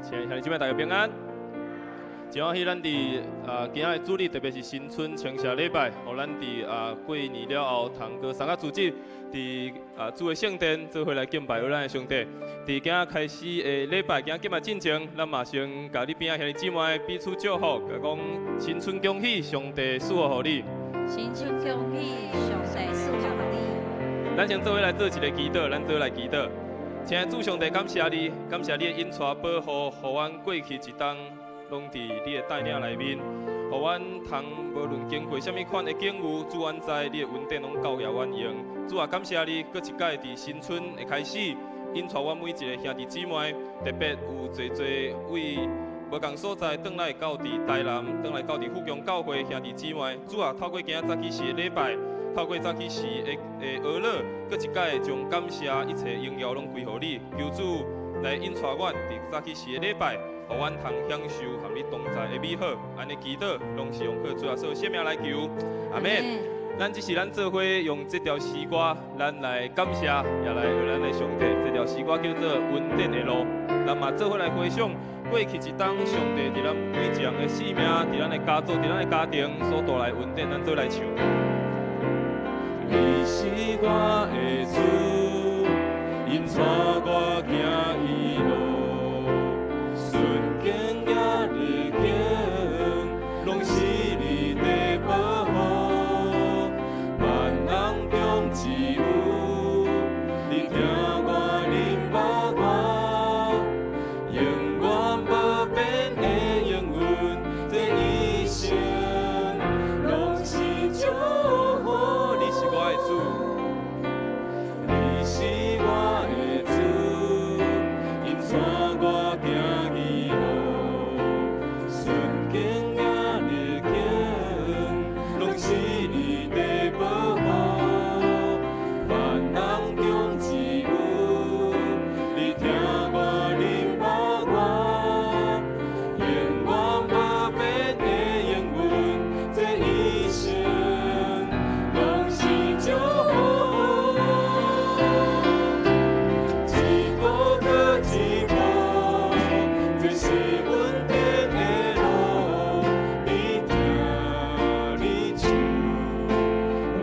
親愛兄弟姊妹，大家平安。真歡喜咱佇今仔的主日，特別是新春清社禮拜，予咱佇過年了後，通閣三個組織佇主的聖殿做伙來敬拜咱的上帝。佇今仔開始的禮拜，今仔敬拜進前，咱嘛先共你邊仔兄弟姊妹彼此祝福，共講新春恭喜，上帝賜福予你。新春恭喜，上帝賜福予你。咱先做伙來做一个祈禱，咱做伙來祈禱。親愛的主上帝，感謝你，感謝你的引帶保護，予阮過去一冬攏佇你的帶領內面，予阮通無論經過啥物款的境遇，主，阮知你的恩典攏夠予阮用。主啊，感謝你，閣一擺佇新春的開始，引帶阮每一个兄弟姊妹，特別有濟濟位無仝所在，轉來到佇台南，轉來到佇富強教會兄弟姊妹。主啊，透過今仔早起時的禮拜，透過早起時的哀禱，閣一擺將感謝一切榮耀攏歸予你。求主來引帶阮佇早起時的禮拜，予阮通享受和你同在的美好。按呢祈禱，攏是奉靠主耶穌聖名來求，阿門。咱這是咱做伙用這條詩歌，咱來感謝，也來學咱的上帝。這條詩歌叫做《恩典的路》，咱嘛做伙來回想過去一冬，上帝佇咱每一人的生命，佇咱的家族，佇咱的家庭所帶來恩典，咱做伙來唱。你是我的主，引帶我行義路，順境也逆境，攏是你的保護。萬人中只有你疼我、憐憫我，永遠無變的應允，這一生攏是祝福。你是我的主，你是我的主，引帶我行義路，順境也逆境，攏是你的保護。萬人中只有你疼我、憐憫我，永遠無變的應允，這一生攏是祝福。一步閣一步，這是恩典的路，你疼你手，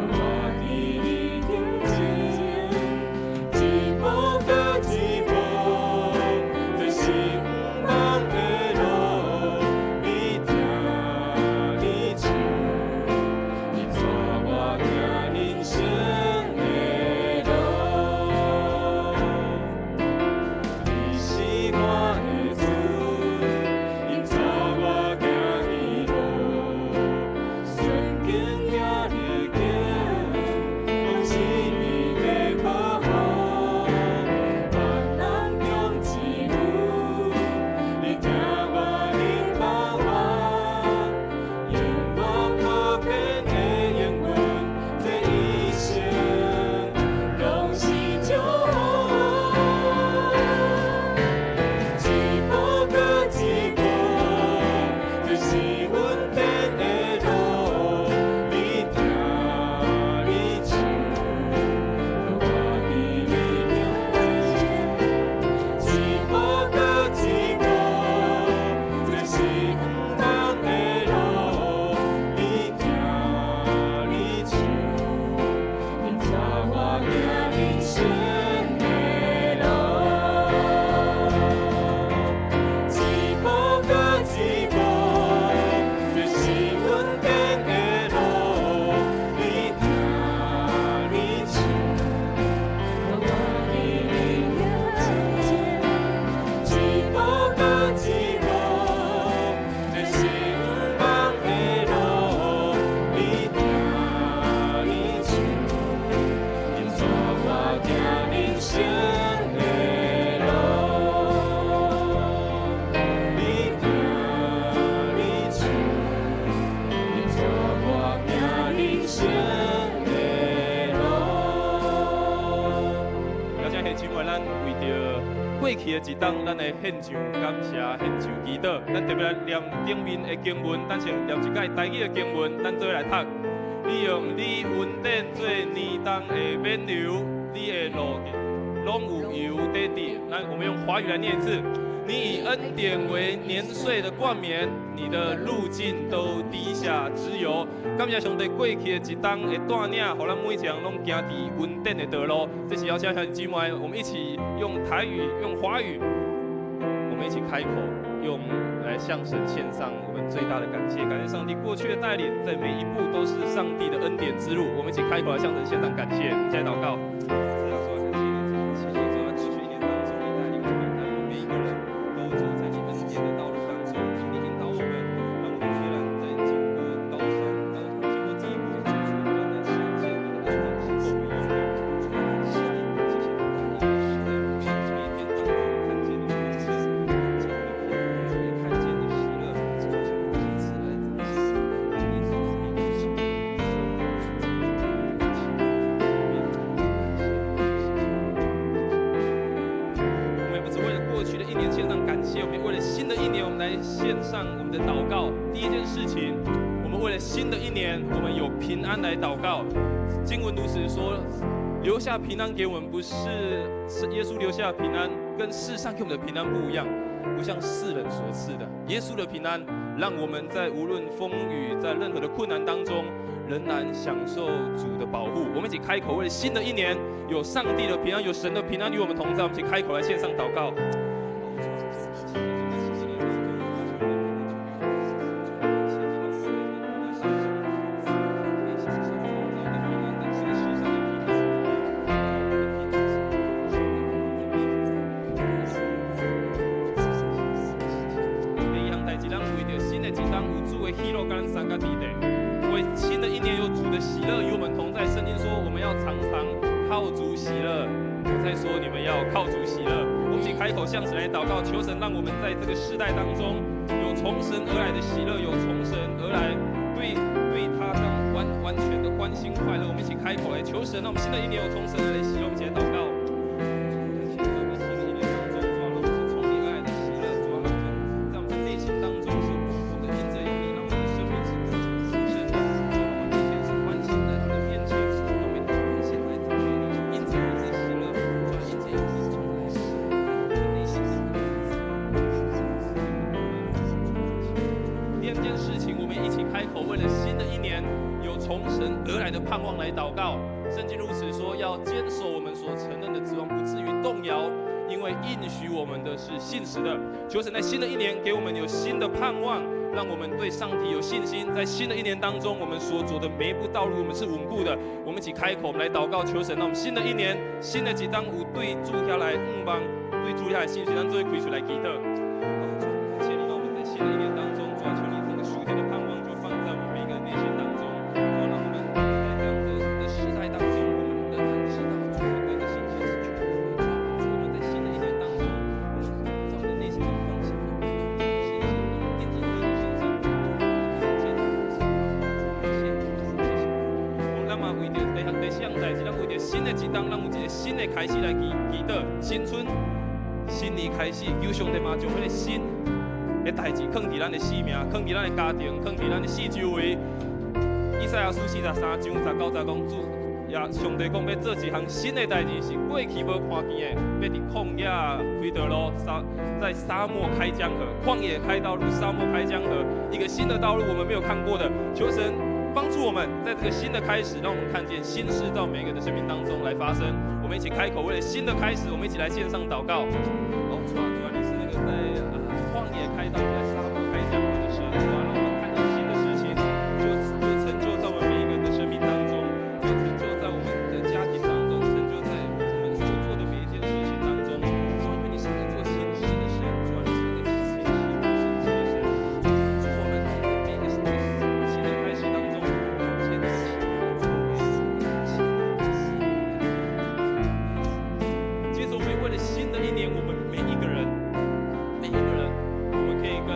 我佇你面前。一步閣一步，這是向望的路，你疼你手，你帶我行人生的路。你是我的主，引帶我行義路，順境也逆境，攏是你的保護。萬人中只有你疼我、憐憫我，永遠無變的應允，這一生攏是祝福。一步閣一步，這是恩典的路，你疼你手，我佇你面前。一步閣一步，這是向望的路，你疼你手，你帶我行人生的路。一步閣一步，這是恩典的路，你疼你手，我佇你面前。一步閣一步，這是向望的路，你疼你手，引帶我行人生的路。你疼你手，引帶我行人生的路。邀請兄姊妹，咱為著過去的一冬，咱來獻上感謝、獻上祈禱。咱特別來念頂面的經文，咱先念一擺台語的經文，咱做伙來讀。你用你恩典做年冬的冕旒，你的路攏有油塊滴。來，我們用華語來念一次。你以恩典為年歲的冠冕，你的路徑都滴下脂油。感謝上帝過去的一冬的帶領，予咱每一個人攏行佇恩典的道路。這時邀請兄弟姊妹，我們一起用台語、用華語，我們一起開口，用來向神獻上我們最大的感謝，感謝上帝過去的帶領，在每一步都是上帝的恩典之路。我們一起開口來向神獻上感謝，一起來禱告。謝謝主啊，過去一年當中，你帶領我們，帶領我們每一個人都走在你恩典的道路當中，請你引導我們，讓我們雖然在經過高山、高經過低谷，我們仍然看見你的恩典是夠我們用的。主啊，感謝你，謝謝你帶領我們，在每一天當中看見你的豐盛，看見你的平安，也看見你的喜樂。主，求你借此來你在我們每個生命上面，謝謝。我們也不只為了過去的一年獻上感謝，我們也為了新的一年，我們來獻上我們的禱告。第一件事情，我們為了新的一年，我們有平安來禱告。經文如此說，留下平安給我們，不是是耶穌留下平安，跟世上給我們的平安不一樣，不像世人所賜的。耶穌的平安，讓我們在無論風雨，在任何的困難當中，仍然享受主的保護。我們一起開口，為了新的一年，有上帝的平安，有神的平安與我們同在。我們一起開口來獻上禱告。第二項代誌，咱為著新的一冬有主的喜樂，佮咱相佮佇咧。為新的一年有主的喜樂與我們同在。聖經說我們要常常靠主喜樂。我再說你們要靠主喜樂。我們一起開口向神來禱告，求神讓我們在這個世代當中有從神而來的喜樂，有從神而來對他這樣完完全的歡欣快樂。我們一起開口來求神，讓我們新的一年有從神而來的喜樂。我們一起來禱告。新的一年當中，主啊，讓我們是從你而來的喜樂，主啊，讓我們在我們的內心當中是活潑的，因着有你，讓我們的生命是更豐盛的。主啊，讓我們每天是歡欣在你的面前，讓我們歡欣來讚美你，因着有你的喜樂，主啊，因着有你從來是在我們的內心當中。第二件事情，我們一起開口，為了新的一年有從神而來的盼望來禱告。聖經如此說，要堅守我們所承認的指望，不至於動搖，因為應許我們的是信實的。求神在新的一年給我們有新的盼望，讓我們對上帝有信心。在新的一年當中，我們所走的每一步道路，我們是穩固的。我們一起開口，我們來禱告，求神讓我們新的一年、新的一冬有對主遐來向望，對主遐來信心，咱做伙開喙來祈禱。感謝你，讓我們在新的一年當中，主啊，求你這個屬天的盼望就放在我們每個人內心當中，主啊，讓我們在這樣的時代當中，我們仍然知道主對的信心是全能的。主啊，幫助我們在新的一年當中，我們在我們的內心中放下了不同的信心，奠基在你身上，主啊，讓我們看見感謝謝謝。我咱嘛為著第四項代誌，咱為著新的一冬，咱有一個新的開始來祈禱。新春，新年開始，求上帝嘛將彼個新的代誌囥佇咱的生命，囥佇咱的家庭，囥佇咱的四周圍。以賽亞書43章19節講，主耶上帝講欲做一項新的代誌，是過去無看見的，欲佇曠野開道路，在沙漠開江河，曠野開道路，沙漠開江河，一個新的道路我們沒有看過的。求神幫助我們，在這個新的開始，讓我們看見新事到每個人的生命當中來發生。我們一起開口，為了新的開始，我們一起來獻上禱告。哦，主啊，主啊，你是那個在曠野開道路，在沙漠開江河的神。主啊，讓我們看見新的事情，就成就在我們每一個人的生命當中，就成就在我們的家庭當中，成就在我們所做的每一件事情當中。主啊，因為你是那個做新事的神，主啊，你是那個行神蹟的神，主，我們在每一個新的開始當中，看見你的奇妙作為。接着，我們為了新的一年，我們每一個人，每一個人，我們可以跟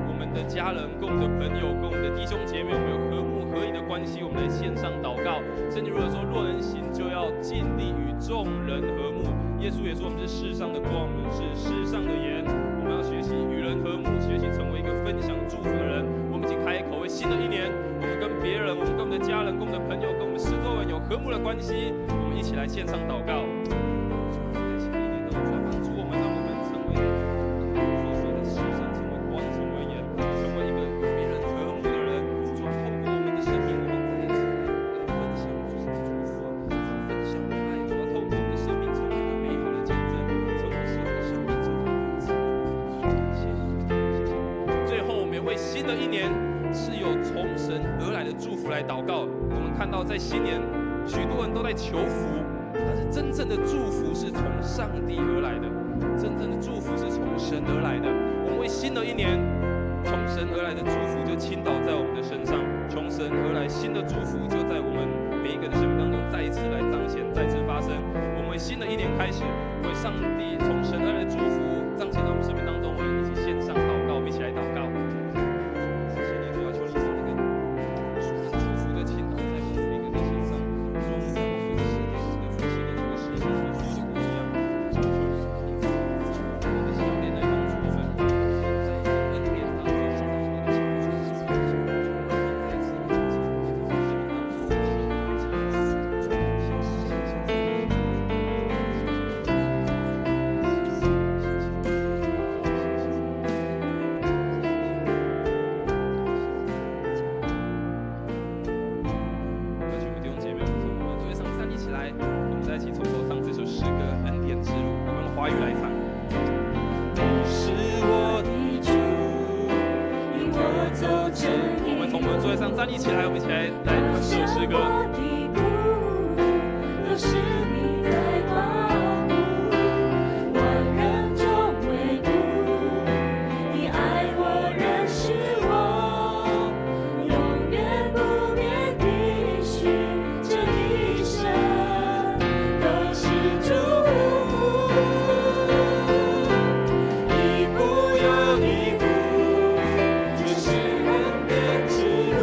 我們的家人、跟我們的朋友、跟我們的弟兄姐妹，我們有和睦合一的關係，我們來獻上禱告。聖經如果說，若能行，就要盡力與眾人和睦。耶穌也說，我們是世上的光，我們是世上的鹽。我們要學習與人和睦，學習成為一個分享祝福的人。我們一起開口，為新的一年，我們跟別人，我們跟我們的家人、跟我們的朋友、跟我們四周人有和睦的關係。我們一起來獻上禱告。在新的一年當中，幫助我們，讓我們成為來禱告。我們看到在新年，許多人都在求福，但是真正的祝福是從上帝而來的，真正的祝福是從神而來的。我們為新的一年，從神而來的祝福就傾倒在我們的身上，從神而來新的祝福就在我們每一個人的生命當中再一次來彰顯，再次發生。我們為新的一年開始，為上帝從神而來的祝福彰顯在我們生命當中，我們一起獻上禱告，我們一起來禱告。謝謝你，主要求你將那個祝福的傾倒在我們每一個人的身上，主，我們將這個十點、這個福氣跟這個十一所說的不一樣，主，求你你的笑臉來幫助我們，在恩典當中，再次在我們生命當中。邀請我們弟兄姐妹，我們從我們座位上站立起來，我們再一起從頭唱這首詩歌《恩典之路》，我們用華語來唱。你是我的主，引我走真我們從我們座位上站立起來，我們一起來來唱這首詩歌。我的苦都是你在保護，萬人中唯獨你愛我，認識我，永遠不變的許，這一生都是祝福。一步又一步，這是恩典之路。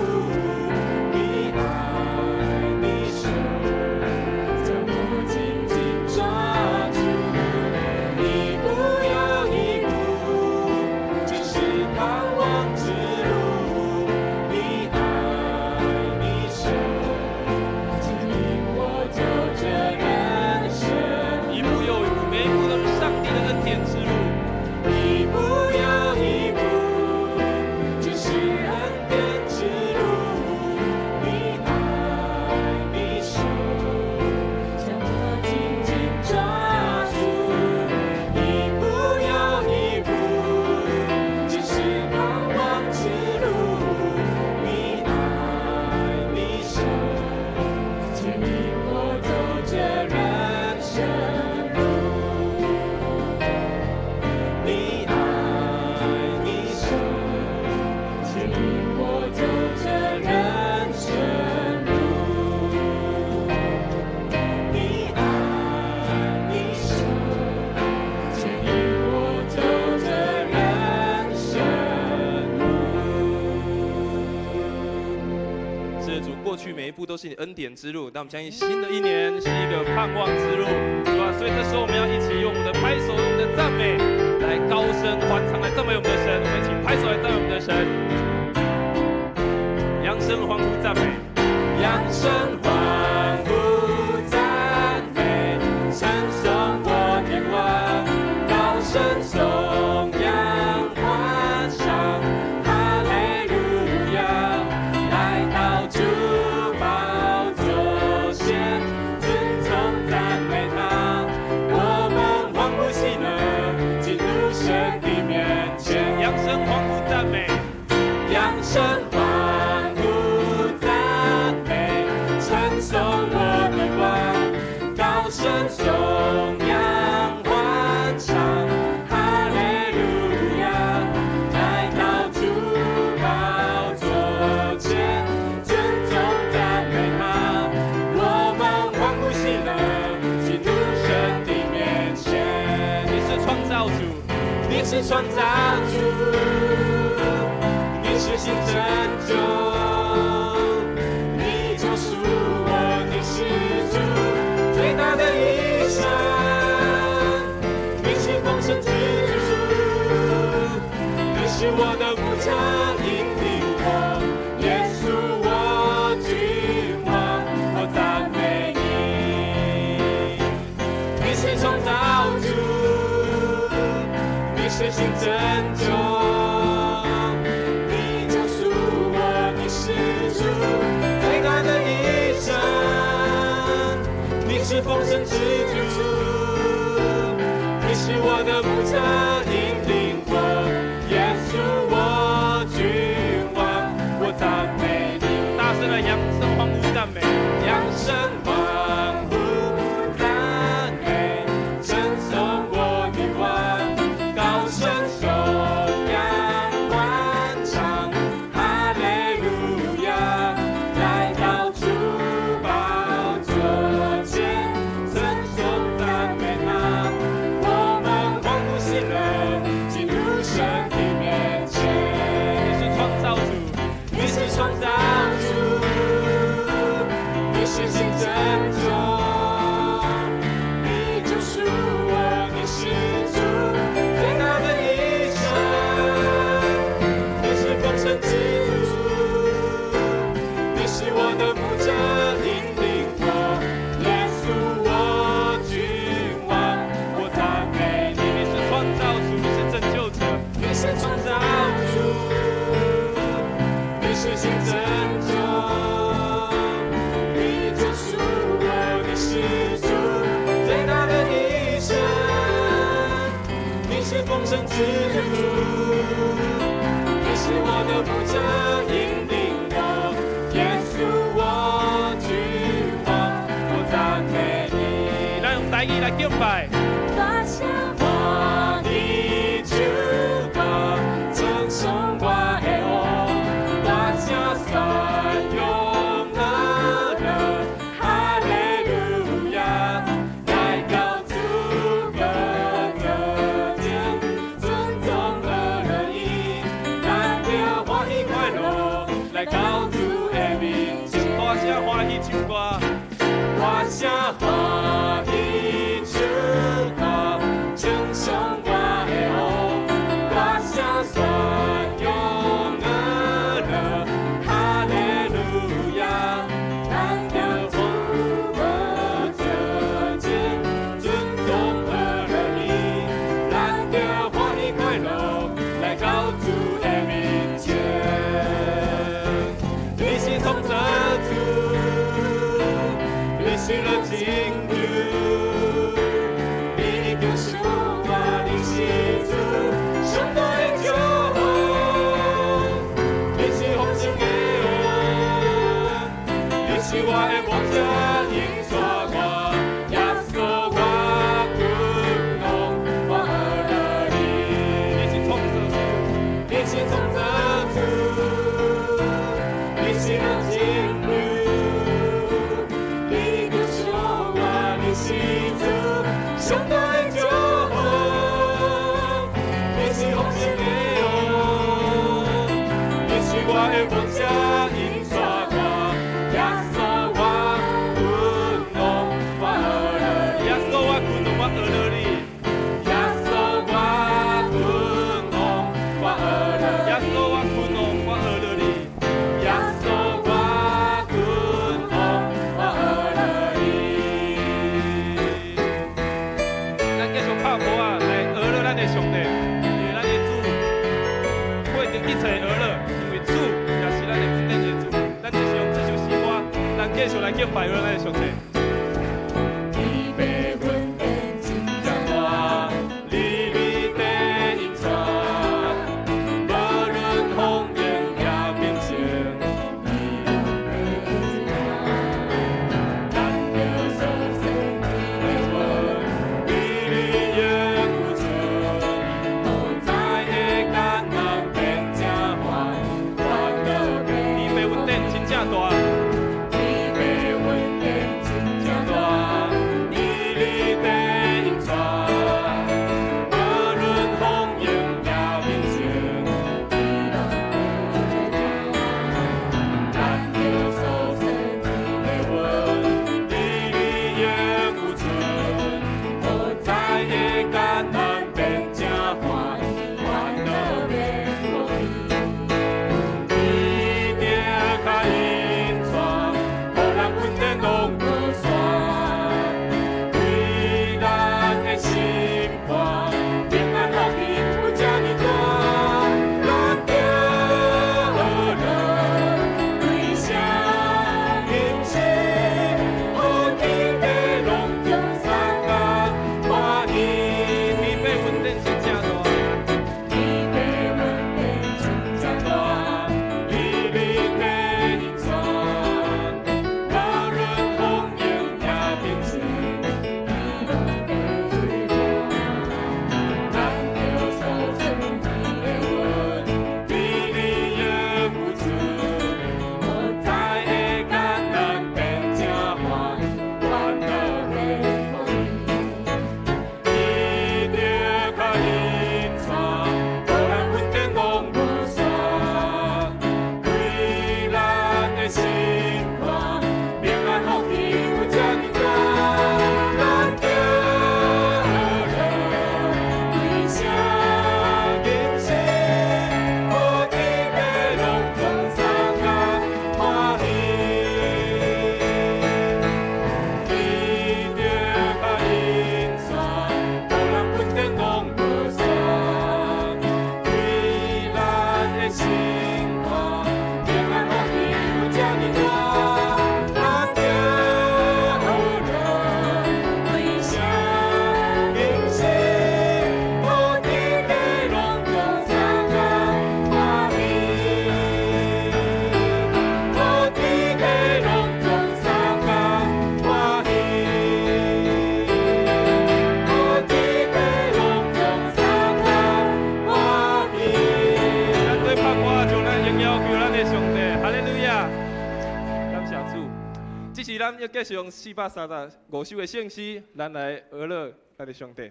你愛你手，將我緊緊抓住。一步又一步，這是盼望之路。你愛你手，牽引我走這人生。一步又一步，每一步都是上帝的恩典之路。一步又一步，這是恩典之路。你愛你手，將我緊緊抓住。一步又一步，這是盼望之路。你愛你手，牽引我走這人生路。你愛你手，牽引我走這人生路。你愛你手，牽引我走這人生路。是的，主，過去每一步都是你恩典之路，但我們相信新的一年是一個盼望之路，是吧？所以這時候我們要一起用我們的拍手、用我們的讚美來高聲歡唱，來讚美我們的神。我們一起拍手來讚美我們的神，揚聲歡呼讚美，揚聲歡呼讚美，稱頌我的王，高聲頌揚歡唱，哈利路亞，來到主寶座前，尊崇讚美他，我們歡呼喜樂，進入神的面前，揚聲歡呼讚美，揚聲歡呼讚美，稱頌我的王，高聲頌揚歡唱，哈利路亞，來到主寶座前，尊崇讚美他，我們歡呼喜樂，進入神的面前。你是創造主，你是創造主，你是新拯救，你救贖我，你是主最大的醫生，你是豐盛之主，你是我的牧者，引領我，耶穌我君王，我讚美你。你是創造主，你是新拯救，你救贖我，你是主最大的醫生，你是豐盛之主，你是我的牧者，引領我，耶穌我君王，我讚美你。大聲的揚你是豐盛之主，你是我的牧者，引領我，耶穌我君王，我讚美你。咱用台語來敬拜。大聲歡喜唱歌，稱頌我的王，大聲宣揚阿樂，哈利路亞，來到主寶座前，尊崇阿樂伊，咱著歡喜快樂，來到主的面前。大聲歡喜唱歌，大聲歡喜唱歌，稱頌我的王，大聲宣揚阿樂，哈利路亞，咱著主寶座前，尊崇阿樂伊，咱著歡喜快樂，來到主的面前。你是創造主，你是咱拯救，你救贖我，你是主，上大的祝福，你是豐盛的王，你是我的牧者，引帶我，耶穌我君王，我阿樂你。你是創造主，你是創造主，你是咱拯救，你救贖我，你是主，上大的祝福，你是豐盛的王，你是我的牧者，引帶我，耶穌我君王，我阿樂你。耶穌我君王，我阿樂你。耶穌我君王，我阿樂耶穌我君王，我阿樂你。耶穌我君王，我阿樂你。咱繼續拍鼓仔來阿樂咱的上帝，因為咱的主配得一切阿樂，因為主也是咱的恩典的主。咱就是用這首詩歌，咱繼續來敬拜阿樂咱的上帝。你父恩典真正大，你美的引帶，無論風雨也平靜，你咱著相信你的話，美麗永有存，無知的艱難變這歡，歡樂變。你父恩典真正大，你父恩典真咱要繼續用435首的聖詩，咱來訛樂咱的上帝。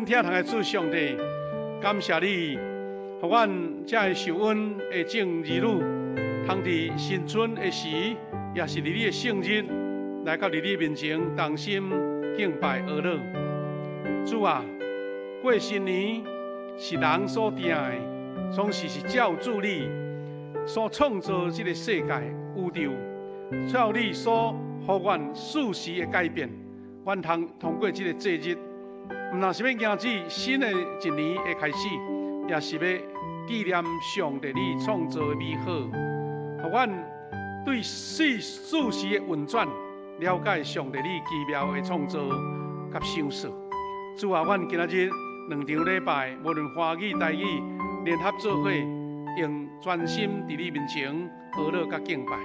疼的主上帝，感謝你，予阮這个受恩的眾兒女，通佇新春的時，也是佇你的聖日，來到佇你面前同心敬拜阿樂。主啊，過新年是人所定的，總是是照主你所創造這个世界宇宙，照你所予阮四時的改變，阮通通過這个節日。毋但是欲迎接新的一年的開始，也是欲紀念上帝你創造的美好，予阮對四時的運轉了解上帝你奇妙的創造佮賞賜。主啊，阮今仔日兩場禮拜，無論華語、台語，聯合做伙，用專心佇你面前阿樂佮敬拜。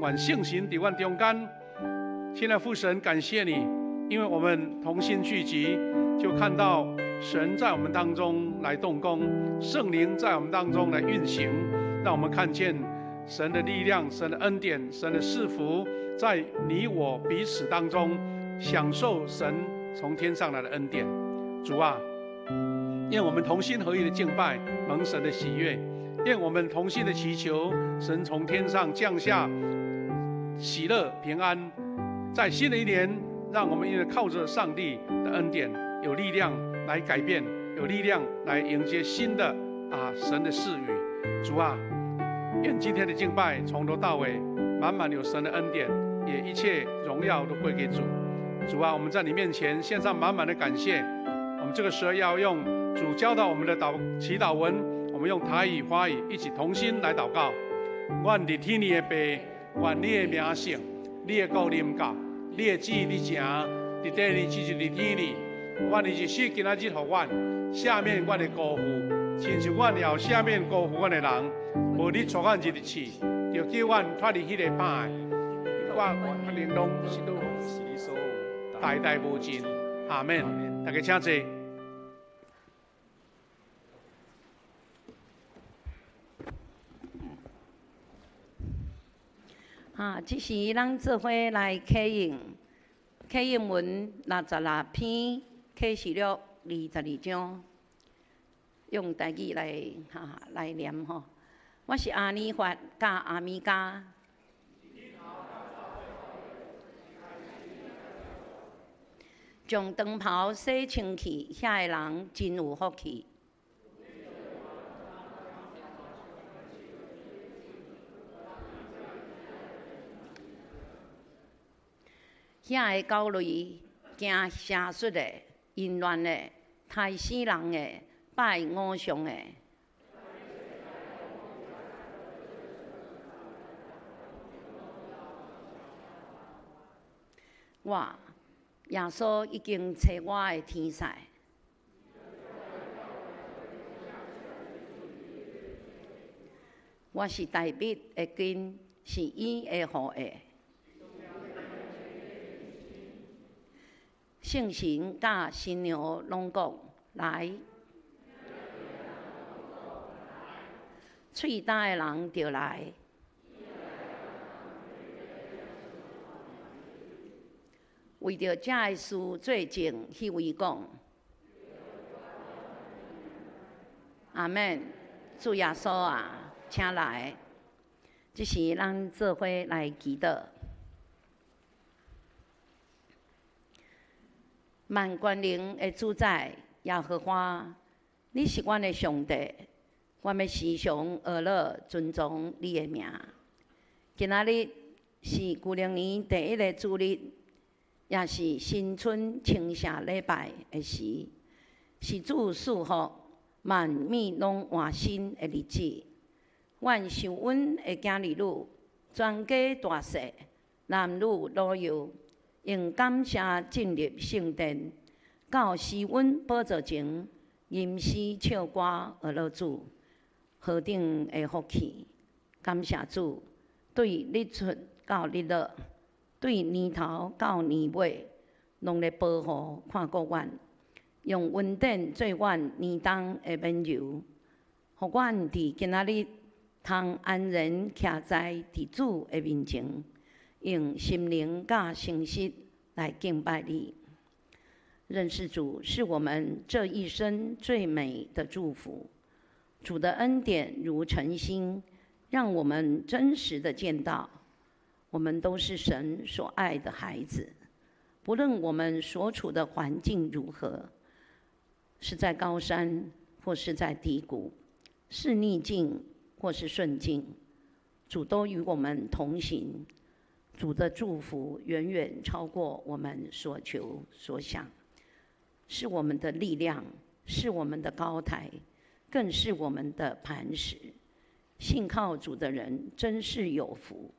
願聖神佇阮中間，親愛父神，感謝你，因為我們同心聚集，就看到神在我們當中來動工，聖靈在我們當中來運行，讓我們看見神的力量、神的恩典、神的賜福，在你我彼此當中享受神從天上來的恩典。主啊，願我們同心合意的敬拜，蒙神的喜悅；願我們同心的祈求，神從天上降下喜樂平安。在新的一年，讓我們因為靠着上帝的恩典，有力量來改變，有力量來迎接新的神的賜予。主啊，願今天的敬拜從頭到尾滿滿有神的恩典，也一切榮耀都歸給主。主啊，我們在你面前獻上滿滿的感謝。我們這個時候要用主教導我們的祈禱文，我們用台語、華語一起同心來禱告。阮佇天的父，愿你的名圣，你的国临到，你的旨意伫成，伫地里亲像伫天里。愿你日食今仔日予阮，赦免阮的辜负，亲像阮也有赦免辜负阮的人。无你带阮入去试，著救阮脫離彼个歹的。我權能攏是都是你所有，代代無盡。阿們，大家請坐。哈，這時咱做伙來啟應，啟應文66篇，啟示錄22章，用台語來哈來念吼。我是阿尼法佮阿米迦。將長袍洗清氣，遐个人真有福氣。遐个狗类驚邪術的、淫亂的、刣死人的、拜偶像的。我耶穌已經找我的天使。我是大衛的根，是伊的後裔。聖神佮新娘攏講來，喙焦的人就來。為著這个事做證，彼位講：阿們，主耶穌啊，請來。這時咱做伙來祈禱。萬權能的主宰耶和華，你是阮的上帝，阮欲時常學樂尊崇你的名。今仔日是舊曆年第一个主日，也是新春清社禮拜的時，是主賜福萬物攏換新的日子。願受阮的囝兒女，全家大細，男女老幼，用感謝進入聖殿，到施恩寶座前，吟詩唱歌學樂主，何等的福氣！感謝主，對日出到日落，對年頭到年尾，攏咧保護看顧阮，用恩典做阮年冬的免憂，予阮佇今仔日通安然徛在佇主的面前，用心靈佮誠實來敬拜你。認識主是我們這一生最美的祝福。主的恩典如晨星，讓我們真實的見到，我們都是神所愛的孩子。不論我們所處的環境如何，是在高山或是在低谷，是逆境或是順境，主都與我們同行。主的祝福遠遠超過我們所求所想，是我們的力量，是我們的高台，更是我們的磐石。信靠主的人真是有福。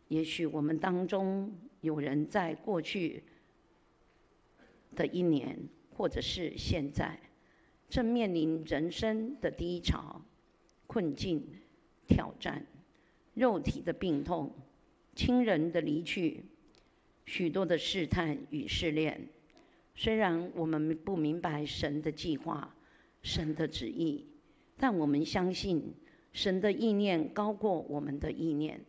也許我們當中有人在過去的一年，或者是現在，正面臨人生的低潮、困境、挑戰、肉體的病痛、親人的離去，許多的試探與試煉。雖然我們不明白神的計劃、神的旨意，但我們相信神的意念高過我們的意念。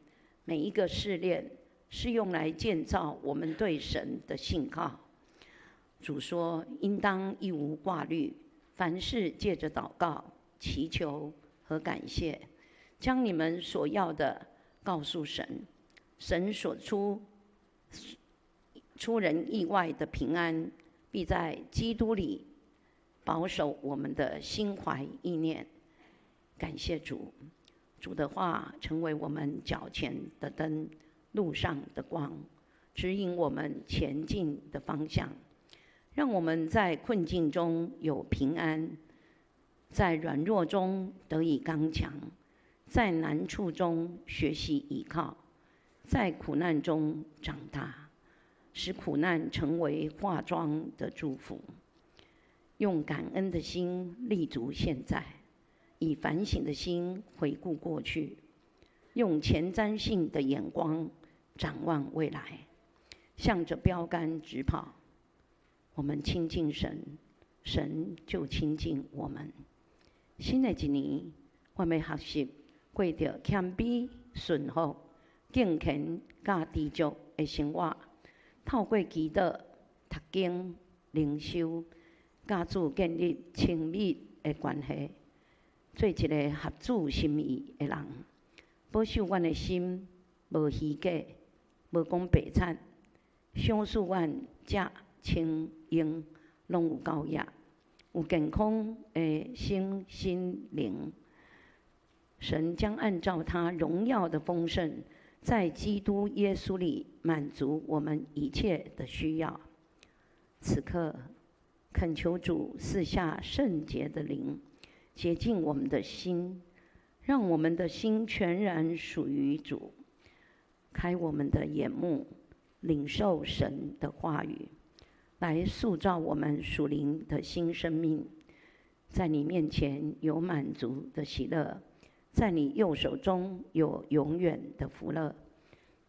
每一個試煉是用來建造我們對神的信靠。主說：應當一無掛慮，凡事借著禱告、祈求和感謝，將你們所要的告訴神。神所出人意外的平安，必在基督裡保守我們的心懷意念。感謝主，主的話成為我們腳前的燈，路上的光，指引我們前進的方向，讓我們在困境中有平安，在軟弱中得以剛強，在難處中學習倚靠。在苦难中长大，使苦难成为化妆的祝福。用感恩的心立足现在，以反省的心回顾过去，用前瞻性的眼光展望未来，向着标杆直跑。我们亲近神，神就亲近我们。新的一年，我欲学习过著谦卑、顺服、敬虔佮知足的生活，透过祈祷、读经、灵修，佮主建立亲密的关系，做一个合主心意的人，保守阮的心无虚假、无讲白贼，赏赐阮食、穿、用拢有够额，有健康的身心灵。神将按照他荣耀的丰盛，在基督耶稣里满足我们一切的需要。此刻，恳求主赐下圣洁的灵，洁净我们的心，让我们的心全然属于主，开我们的眼目，领受神的话语，来塑造我们属灵的新生命。在你面前有满足的喜乐，在你右手中有永远的福乐。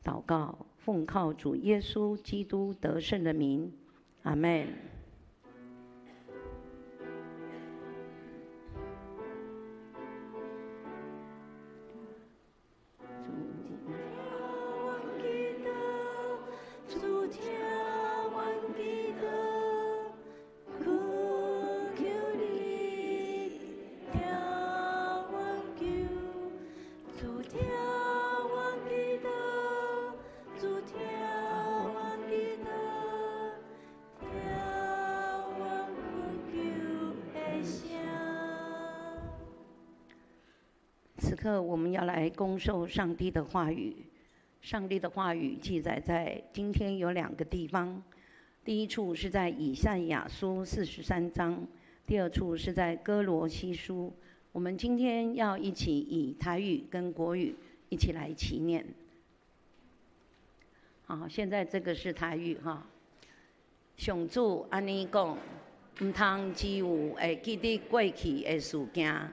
祷告，奉靠主耶稣基督得胜的名，阿们。此刻我们要来恭受上帝的话语。上帝的话语记载在今天有两个地方，第一处是在以赛亚书43章，第二处是在歌罗西书。我们今天要一起以台语跟国语一起来齐念。好，现在这个是台语哈。上主按呢讲，毋通只有会记得过去的事件，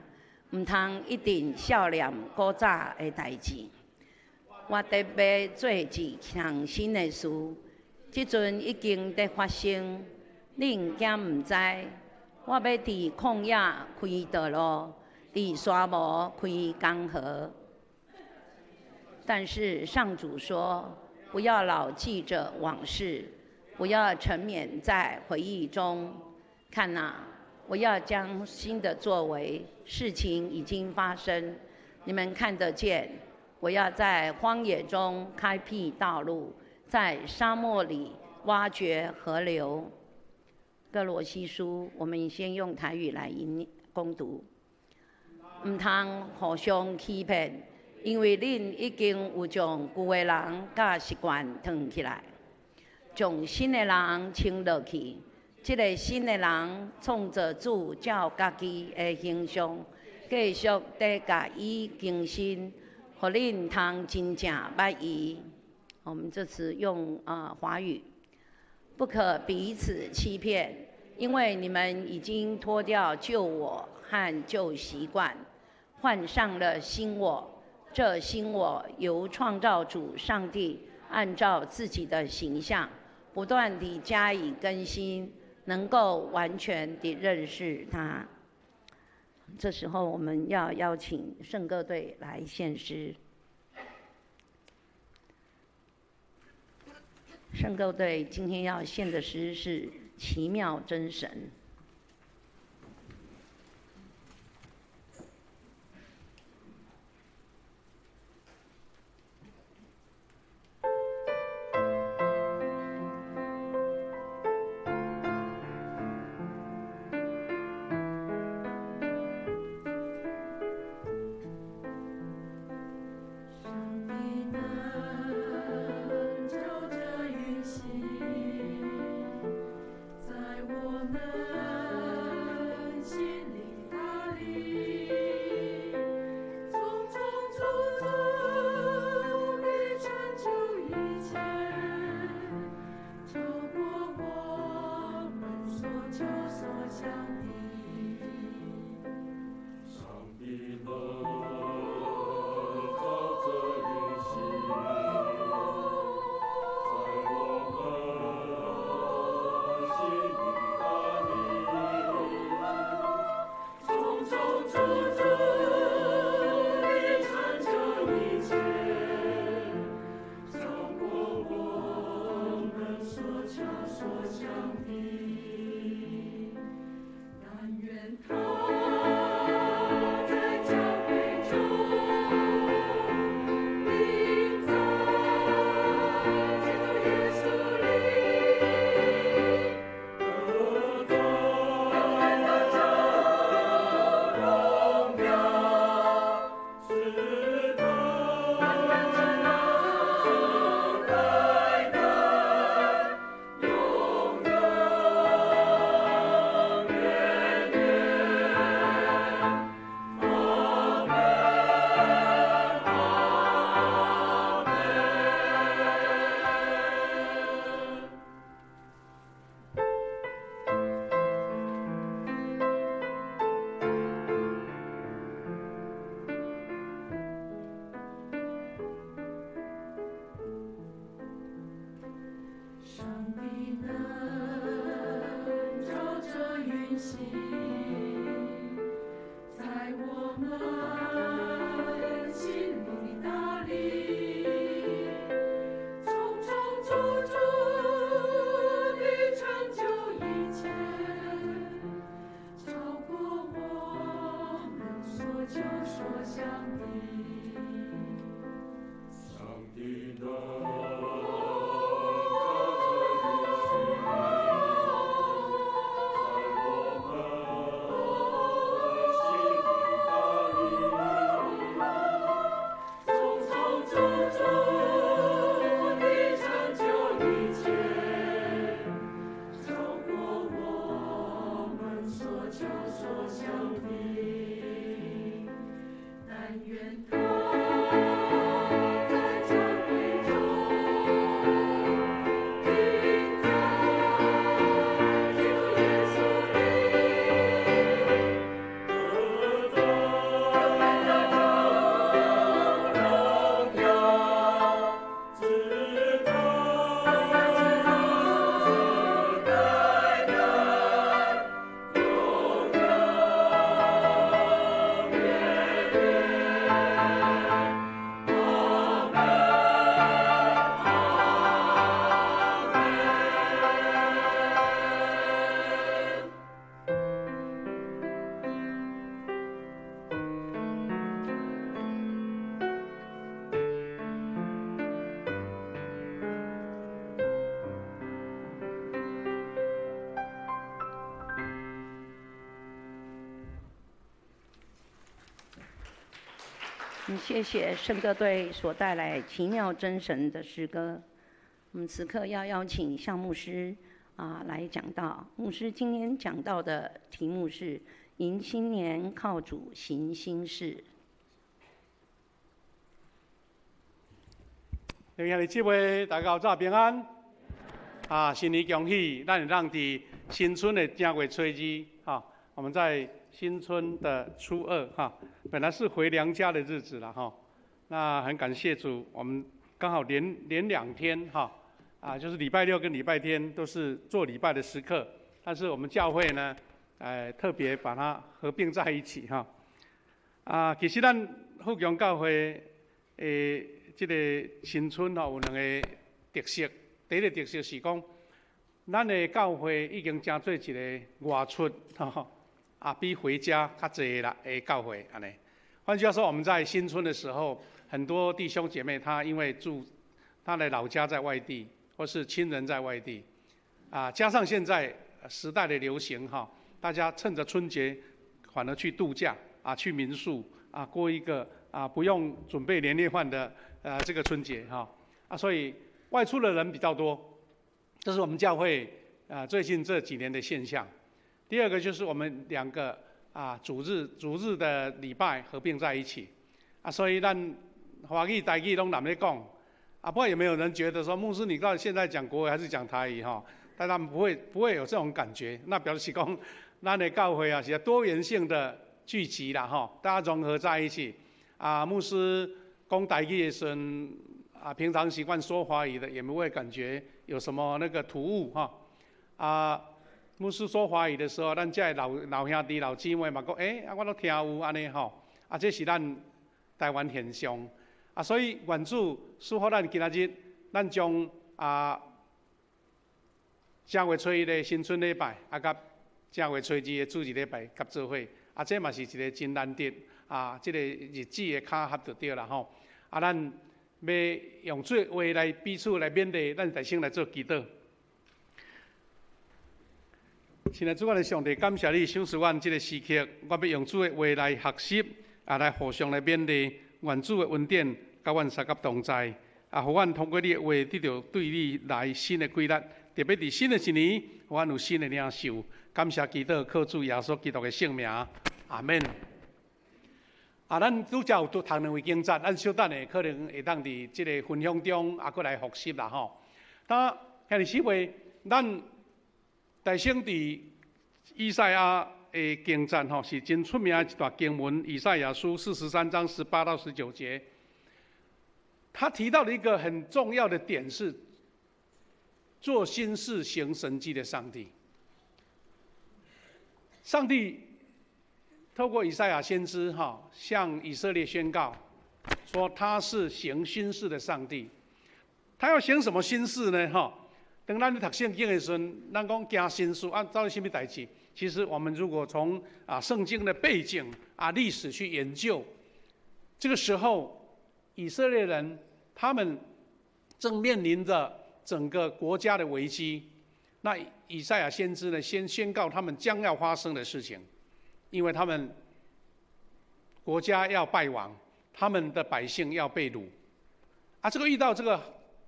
毋通一直想念古早的代志。我特欲做一项新的事，这阵已经伫发生，恁敢毋知？我欲伫旷野开道路，伫沙漠开江河。但是上主说，不要老记着往事，不要沉湎在回忆中。看哪，我要将新的作为，事情已经发生，你们看得见。我要在荒野中开辟道路，在沙漠里挖掘河流。歌罗西书，我们先用台语来吟恭读。毋通互相欺骗，因为恁已经有将旧的人佮习惯褪起来，将新的人穿落去。这个新的人创造主照家己的形象，继续伫共伊更新，予恁通真正捌伊。我们这次用华语，不可彼此欺骗，因为你们已经脱掉旧我和旧习惯，换上了新我。这新我由创造主上帝按照自己的形象，不断地加以更新，能够完全地认识他。这时候，我们要邀请圣歌队来献诗。圣歌队今天要献的诗是《奇妙真神》。上帝能照着运行，在我们。想的。上帝能照着你心意，在我們心靈大裡，從從祖祖地成就一切，超過我們所求所想的。但願他在教會中，並在基督耶穌裡，得著榮耀，直到代代永永遠遠。阿門，阿門。謝謝聖歌隊所帶來奇妙真神的詩歌。我們此刻要邀請向牧師來講道。牧師今天講到的題目是“迎新年靠主行新事”。弟兄姊妹，大家早平安。啊，新年恭喜！咱會當佇新春的正月初二，哈，我們在新春的初二，哈，本來是回娘家的日子了，哈。那很感謝主，我們剛好連兩天，哈，啊，就是禮拜六跟禮拜天都是做禮拜的時刻，但是我們教會呢，特別把它合併在一起，哈。啊，其實咱富強教會的這個新春吼，有兩個特色。第一個特色是講，咱的教會已經成做一個外出，吼，啊，比回家較濟啦的教會按呢。換句話說，我們在新春的時候，很多弟兄姐妹他因為住他的老家在外地，或是親人在外地，啊，加上現在時代的流行哈，大家趁着春節反而去度假啊，去民宿啊，過一個啊不用準備年夜飯的這個春節哈，啊，所以外出的人比較多，這是我們教會啊最近這幾年的現象。第二個就是我們兩個啊主日的禮拜合併在一起，啊，所以咱華語台語攏難咧講，啊，不過有沒有人覺得說牧師你到底現在講國語還是講台語哈？但他們不會有這種感覺，那表示講咱的教會啊是多元性的聚集啦哈，大家融合在一起。啊，牧師講台語的時陣，啊，平常習慣說華語的也不會感覺有什麼那個突兀哈。啊，牧師說華語的時候，咱這老兄弟老姊妹嘛講，啊，我都聽有按呢吼。啊，這是咱台灣現象。啊，所以願主賜福咱今仔日，咱將啊正月初一的新春禮拜，啊，佮正月初二的主日禮拜合做伙，啊，這嘛是一個真難得啊，這個日子的巧合就對啦吼。啊，咱欲用這話來彼此來勉勵，咱就先來做祈禱。親愛主，我的上帝，感謝你賞賜阮這個時刻，我欲用主的話來學習，啊，來互相來勉勵。願主的恩典佮阮相佮同在，啊，予阮通過你的話得著對你來新的規律，特別佇新的一年，予阮有新的領受。感謝祈禱，靠主耶穌基督的聖名，阿們。啊，咱拄才有讀兩位經節，咱小等下可能會當佇這個分享中啊，閣來複習啦吼。當兄弟姊妹，咱大先佇以賽亞的經節吼，是真出名的一段經文，以賽亞書43章18到19節。他提到了一個很重要的點是，做新事行神蹟的上帝。上帝透過以賽亞先知哈，向以色列宣告，說他是行新事的上帝。他要行什麼新事呢？哈，當咱咧讀聖經的時陣，咱講行新事啊，到底啥物代誌？其實我們如果從啊聖經的背景啊歷史去研究，這個時候，以色列人他們正面臨着整個國家的危機。那以賽亞先知呢，先宣告他們將要發生的事情，因為他們國家要敗亡，他們的百姓要被擄。啊，這個遇到這個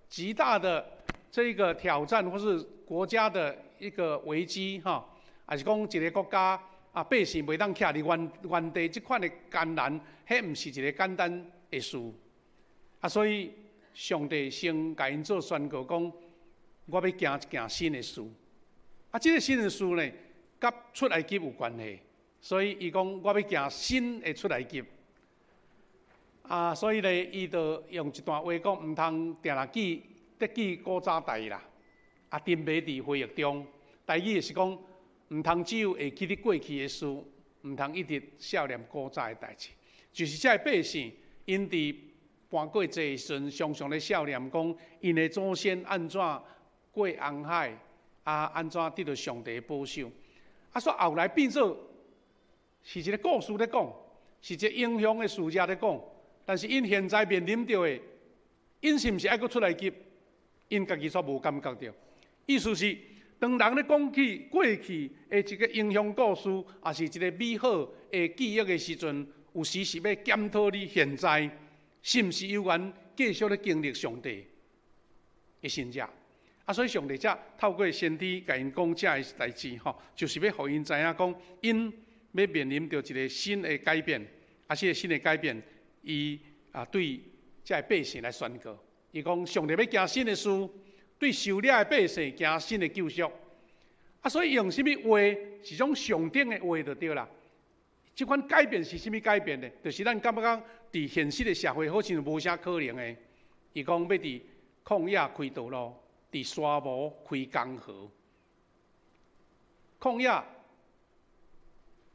極大的這個挑戰，或是國家的一個危機，哈，抑是講一個國家啊，百姓袂當徛佇原地，這款的艱難，彼毋是一個簡單的事。啊，所以上帝先共𪜶做宣告，講我欲行一件新的事。啊，這個新的事呢，佮出埃及有關係，所以伊講我欲行新的出埃及。啊，所以呢，伊就用一段話講，毋通定定記得記古早代啦，啊，沉迷佇回憶中。台語是講，毋通只有會記得過去的事，毋通一直想念古早的代誌。就是這个百姓，𪜶佇搬過節的時陣，常常咧想念講，𪜶的祖先按怎過紅海，啊，按怎得著上帝的保守。啊，煞後來變做是一個故事咧講，是一個英雄的事跡咧講。但是𪜶現在面臨著的，𪜶是毋是愛閣出埃及？𪜶家己煞無感覺著。意思是，當人咧講起過去的一個英雄故事，抑是一個美好的記憶的時陣，有時是欲檢討你現在是毋是猶原繼續咧經歷上帝的神跡。啊，所以上帝才透過先知共𪜶講這个代誌吼，就是欲予𪜶知影講，𪜶欲面臨著一個新的改變，啊，這個新的改變，伊啊對這个百姓來宣告，伊講上帝欲行新的事，對受掠的百姓行新的救贖。啊，所以用啥物話是種上頂的話就對啦。這款改變是啥物改變呢？就是咱感覺講，佇現實的社會好像無啥可能的。伊講欲佇曠野開道路，佇沙漠開江河。曠野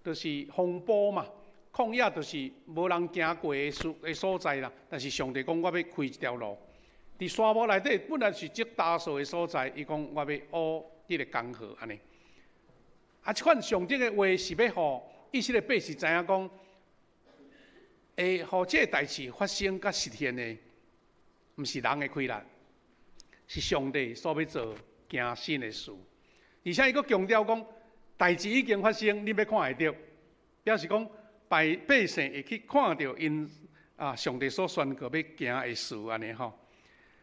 就是風暴嘛，曠野就是無人行過的所在啦。但是上帝講，我欲開一條路，佇沙漠內底本來是足焦燥的所在，伊講我欲挖這个江河按呢。啊，這款上頂的話是欲予以色列百姓知影講，會予這个代誌發生佮實現的，毋是人的氣力，是上帝所欲做行新的事。而且伊閣強調講，代誌已經發生，你欲看會著，表示講百姓會去看著𪜶啊上帝所宣告欲行的事按呢吼。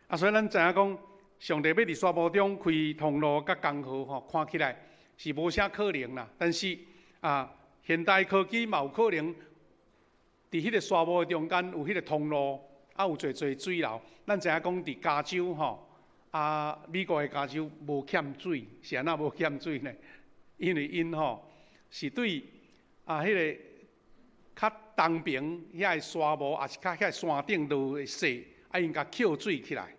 啊，所以咱知影講，上帝欲佇沙漠中開通路佮江河吼，看起來是無啥可能啦。但是啊，現代科技嘛有可能佇彼個沙漠中間有彼個通路，啊有濟濟水流。咱知影講佇加州吼，啊美國的加州無欠水，是按怎無欠水呢？因為𪜶吼是對啊彼个較東邊遐个沙漠，抑是較遐山頂落的雪，啊𪜶共抾水起來，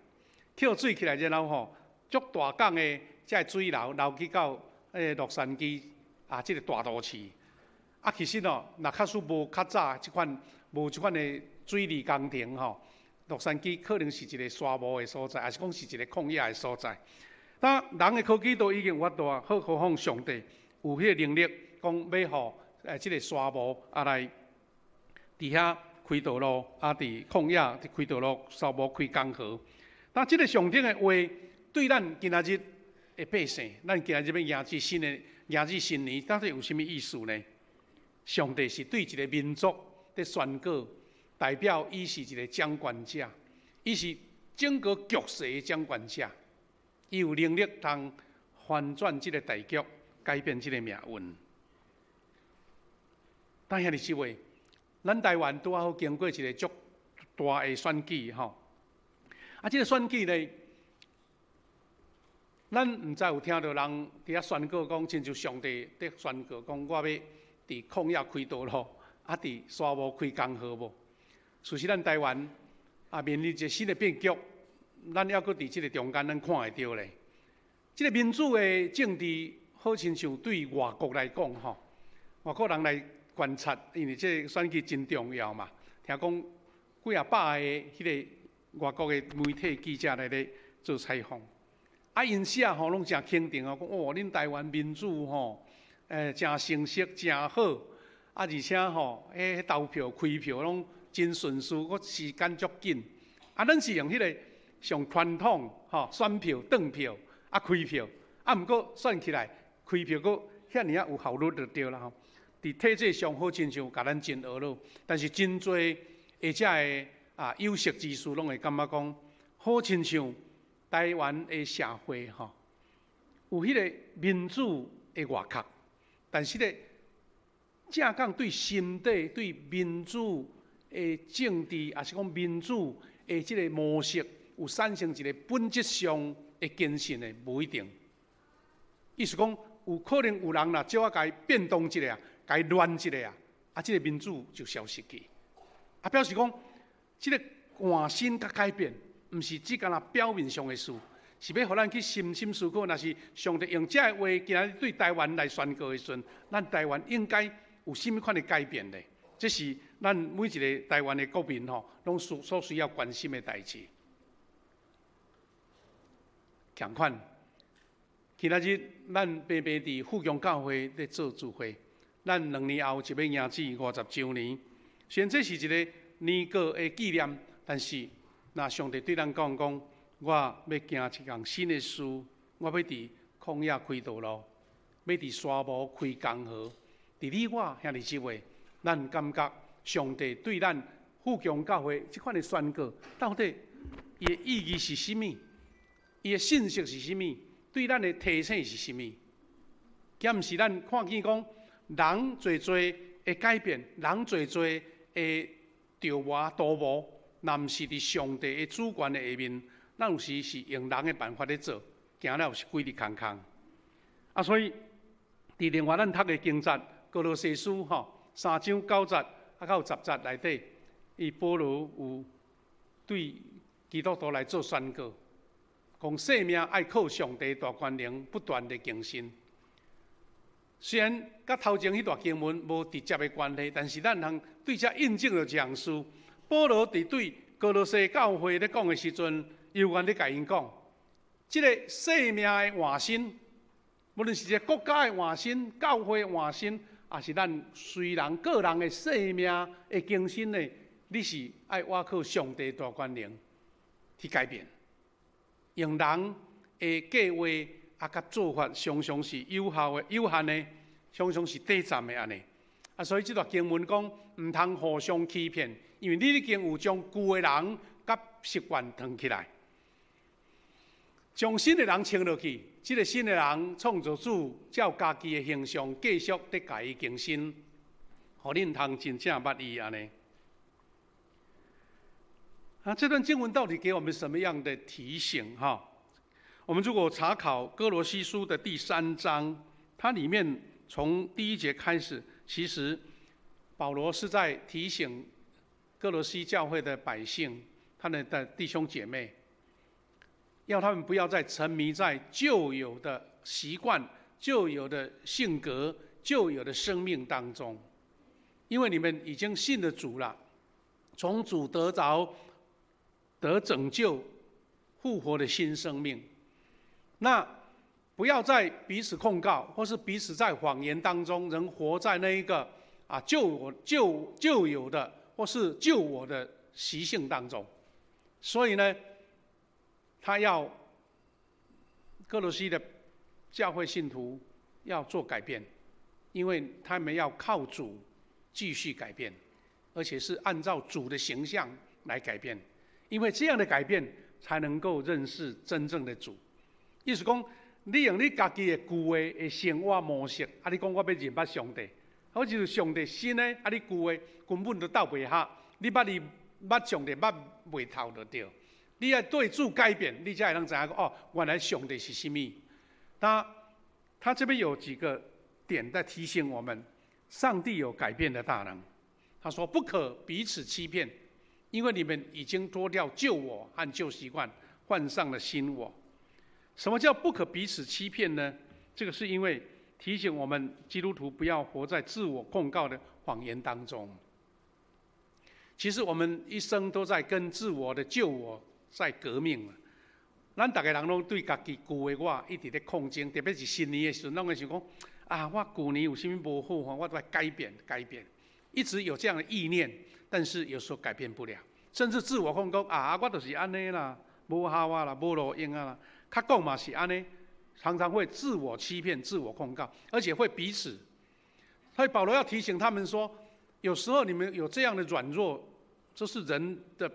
抾水起來然後吼，足大港的這个水流流去到彼个洛杉磯啊，這个大都市。啊，其實哦，若假使無較早這款無這款的水利工程吼，洛杉磯可能是一個沙漠的所在，抑是講是一個曠野的所在。那人的科技都已經有法度啊，何況上帝有彼个能力，講欲予這个沙漠啊來佇遐開道路，啊佇曠野佇開道路，沙漠開江河。那這个上頂的話，對咱今仔日的百姓，咱今仔日欲迎接新的迎接新年，到底有啥物意思呢？上帝是對一個民族佇宣告，代表伊是一個掌權者，伊是整個局勢的掌權者，伊有能力通翻轉這個大局，改變這個命運。但兄弟姊妹，咱台灣拄好經過一個足大的選舉吼，啊，這個選舉呢，咱毋知有聽著人佇遐宣告講，親像上帝佇宣告講，我欲佇曠野開道路，啊，佇沙漠開江河無？事實咱台灣啊，面臨一個新的變局，咱猶閣佇這个中間，咱看會著咧。這个民主的政治，好親像對外國來講吼，外國人來觀察，因為這个選舉真重要嘛。聽講幾仔百个彼个外國的媒體記者來咧做採訪，啊，𪜶寫吼攏誠肯定哦，講哦，恁台灣民主吼，誠成熟，誠好，啊，而且吼，彼投票開票攏真順序，閣時間足緊。啊，咱是用彼个上傳統吼，選票、轉票、啊開票，啊毋過算起來開票閣遐爾仔有效率就對啦吼。佇體制上好親像共咱真呵咾，但是真濟的遮个啊有識之士攏會感覺講，好親像台灣的社會吼，有彼个民主的外殼，但是咧，正講對心底對民主的政治，抑是講民主的這个模式，有產生一个本質上的堅信的，無一定。意思講，有可能有人若少仔共伊變動一下，共伊亂一下，啊，這个民主就消失去。啊，表示講，這个換新佮改變，毋是只干焦表面上的事，是欲予咱去深深思考。若是上帝用這个話，今仔日對台灣來宣告的時陣，咱台灣應該有啥物款的改變咧？這是咱每一个台灣的國民吼，攏所需要關心的代誌。仝款，今仔日咱平平佇富強教會咧做聚會，咱2年後就欲迎接50週年。雖然這是一个年過的紀念，但是若上帝對咱講講，我欲行一項新的事，我欲佇曠野開道路，欲佇沙漠開江河。佇你我兄弟姊妹，咱感覺上帝對咱富強教會這款的宣告，到底伊的意義是啥物？伊的信息是啥物？對咱的提醒是啥物？敢毋是咱看見講人濟濟的改變，人濟濟的著魔圖謀，若毋是佇上帝的主權的下面，咱有時是用人的辦法咧做，行了是規日空空。啊，所以佇另外咱讀的經節，歌羅西書吼三章九節啊到十節內底，伊保羅有對基督徒來做宣告，講生命愛靠上帝大權能不斷的更新。雖然佮頭前彼段經文無直接的關係，但是咱通對這印證著一項事。保羅佇對歌羅西教會咧講的時陣，猶原咧共𪜶講，這个生命的換新，無論是這個國家的換新、教會的換新，抑是咱隨人個人的生命的更新呢，你是愛倚靠上帝大權能去改變，用人的計劃啊，佮做法常常是有效的、有限的，常常是短暫的按呢。啊，所以這段經文講，毋通互相欺騙，因為你已經有將舊的人佮習慣脫起來，將新的人穿落去。這个新的人創造主照家己的形象繼續咧共伊更新，予恁通真正捌伊按呢。啊，這段經文到底給我們什麼樣的提醒？哈，我們如果查考歌羅西書的第三章，它裡面從第一節開始，其實保羅是在提醒歌羅西教會的百姓，他們的弟兄姐妹，要他們不要再沉迷在舊有的習慣、舊有的性格、舊有的生命當中，因為你們已經信了主了，從主得著得拯救、復活的新生命。那不要再彼此控告，或是彼此在謊言當中，仍活在那一個啊舊我舊舊有的或是舊我的習性當中。所以呢，他要歌羅西的教會信徒要做改變，因為他們要靠主繼續改變，而且是按照主的形象來改變，因為這樣的改變才能夠認識真正的主。意思講，你用你家己的舊的生活模式，啊，你講我欲認捌上帝，好似上帝新的，啊，你舊的根本都鬥袂合，你捌伊捌上帝捌袂透就對。你愛對主改變，你才會通知影講哦，原來上帝是啥物。他這邊有幾個點在提醒我們，上帝有改變的大能。他說：不可彼此欺騙，因為你們已經脫掉舊我和舊習慣，換上了新我。什麼叫不可彼此欺騙呢？這個是因為提醒我們基督徒不要活在自我控告的謊言當中。其實我們一生都在跟自我的舊我在革命。咱逐个人攏對家己舊的我一直咧抗爭，特別是新年的時陣，攏會想講：啊，我舊年有啥物無好，我都來改變改變。一直有這樣的意念，但是有時候改變不了，甚至自我控告啊，我就是按呢啦，無效啊啦，無路用啊啦，較講嘛是按呢，常常會自我欺騙、自我控告，而且會彼此。所以保羅要提醒他們說，有時候你們有這樣的軟弱，這是人的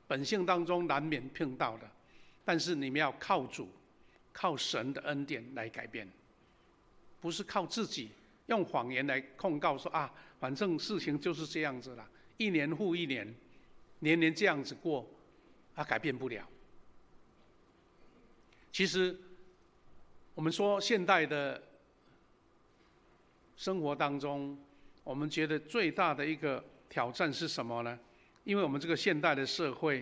本性當中難免碰到的，但是你們要靠主、靠神的恩典來改變，不是靠自己用謊言來控告說啊，反正事情就是這樣子啦，一年復一年，年年這樣子過，啊，改變不了。其實，我們說現代的生活當中，我們覺得最大的一個挑戰是什麼呢？因為我們這個現代的社會，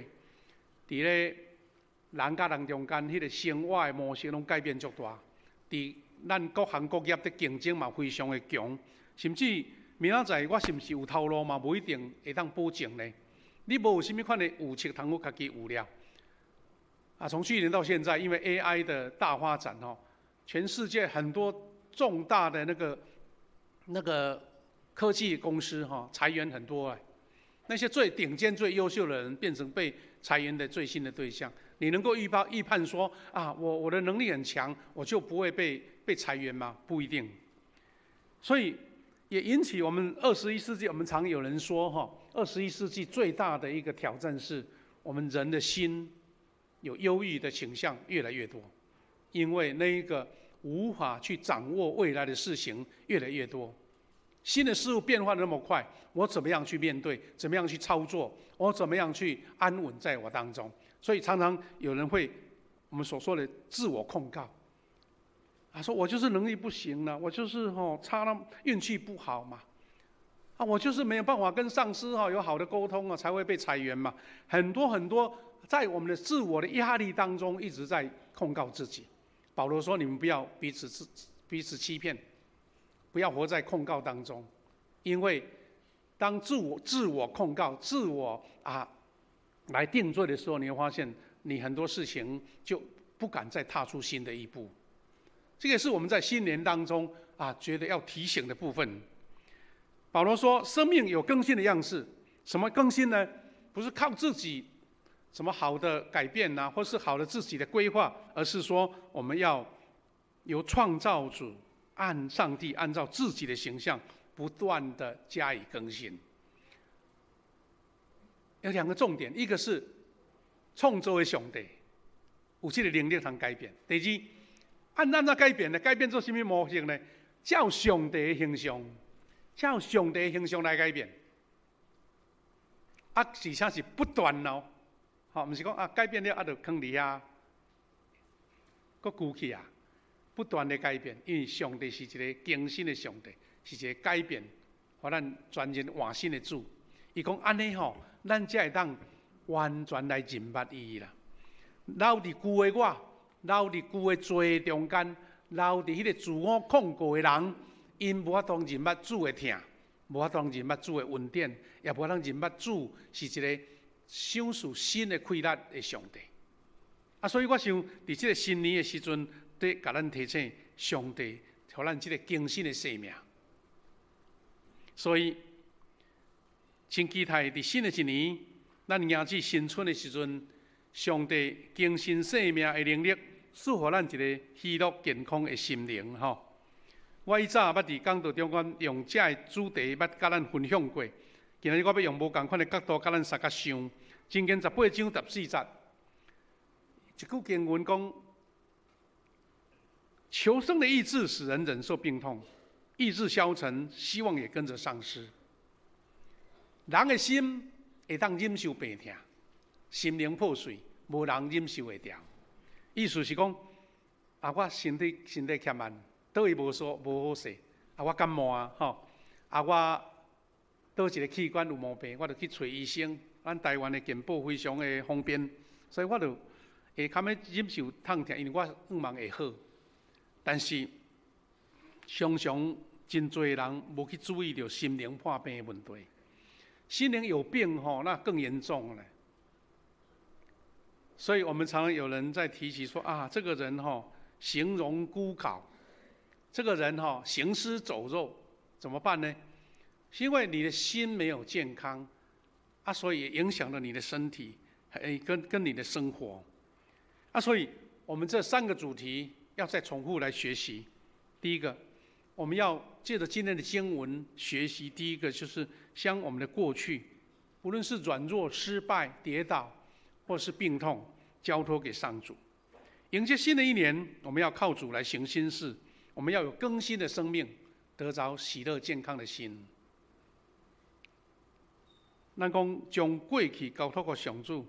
佇咧人佮人中間彼個生活的模式攏改變足大，佇咱各行各業的競爭嘛非常的強，甚至明仔載我是毋是有頭路嘛，無一定會當保證呢。你無有啥物款的預測通好家己預料。啊，從去年到現在，因為 AI 的大發展哦，全世界很多重大的那個科技公司哈裁員很多哎，那些最頂尖、最優秀的人變成被裁員的最新的對象。你能夠預判說啊，我的能力很強，我就不會被裁員嗎？不一定。所以也引起我們二十一世紀，我們常有人說哈，二十一世紀最大的一個挑戰是我們人的心有憂鬱的傾向越來越多，因為那一個無法去掌握未來的事情越來越多，新的事物變化的那麼快，我怎麼樣去面對？怎麼樣去操作？我怎麼樣去安穩在我當中？所以常常有人會我們所說的自我控告，啊，說我就是能力不行了，我就是吼差那運氣不好嘛，啊，我就是沒有辦法跟上司哈有好的溝通啊，才會被裁員嘛。很多很多在我們的自我的壓力當中，一直在控告自己。保羅說：“你們不要彼此欺騙，不要活在控告當中，因為當自我控告、自我啊來定罪的時候，你會發現你很多事情就不敢再踏出新的一步。這個是我們在新年當中啊覺得要提醒的部分。保羅說：生命有更新的樣式，什麼更新呢？不是靠自己什麼好的改變呐，或是好的自己的規劃，而是說我們要由創造主按上帝按照自己的形象不斷的加以更新。有兩個重點，一個是創造的上帝有這個能力通改變；第二，按按怎改變呢？改變做啥物模式呢？照上帝的形象，照上帝的形象來改變。啊，而且是不斷哦，吼，毋是講啊改變了啊就囥佇遐，閣舊去啊，不斷的改變，因為上帝是一個更新的上帝，是一個改變，予咱全人換新的主。伊講按呢吼，咱才會當完全來認捌伊啦。留佇舊的我，留佇舊的罪中間，留佇彼個自我控告的人，𪜶無法度認捌主的疼，無法度認捌主的恩典，也無法度認捌主是一個賞賜新的氣力的上帝。啊，所以我想，佇這個新年的時陣，佇共咱提醒，上帝予咱這個更新的生命。所以，真期待佇新的一年，咱迎接新春的時陣，上帝更新生命的能力，賜予咱一個喜樂健康的心靈吼。我以早捌佇講道中間用這个主題捌佮咱分享過，今日我欲用無仝款的角度佮咱相佮想。箴言18章14節，一句經文講：求生的意志使人忍受病痛，意志消沉，希望也跟着喪失。人的心會當忍受病痛，心靈破碎，無人忍受會牢。意思是講，啊，我身體欠慢，佗位無說無好勢，啊，我感冒啊，吼，啊，我佗一個器官有毛病，我就去揣醫生。咱台灣的健保非常的方便，所以我就會較欲忍受痛疼，因為我向望會好。但是常常真濟人無去注意著心靈破病的問題。心靈有病吼，那更嚴重了。所以我們常常有人在提起說啊，這個人吼形容枯槁，這個人吼行屍走肉，怎麼辦呢？是因为你的心没有健康，啊，所以影响了你的身体，哎，跟你的生活，啊，所以我们这三个主题要再重复来学习。第一个，我们要借着今天的经文学习，第一个就是将我们的过去，无论是软弱、失败、跌倒，或是病痛，交托给上主。迎接新的一年，我们要靠主来行新事，我们要有更新的生命，得着喜乐健康的心。咱講將過去交託予上主，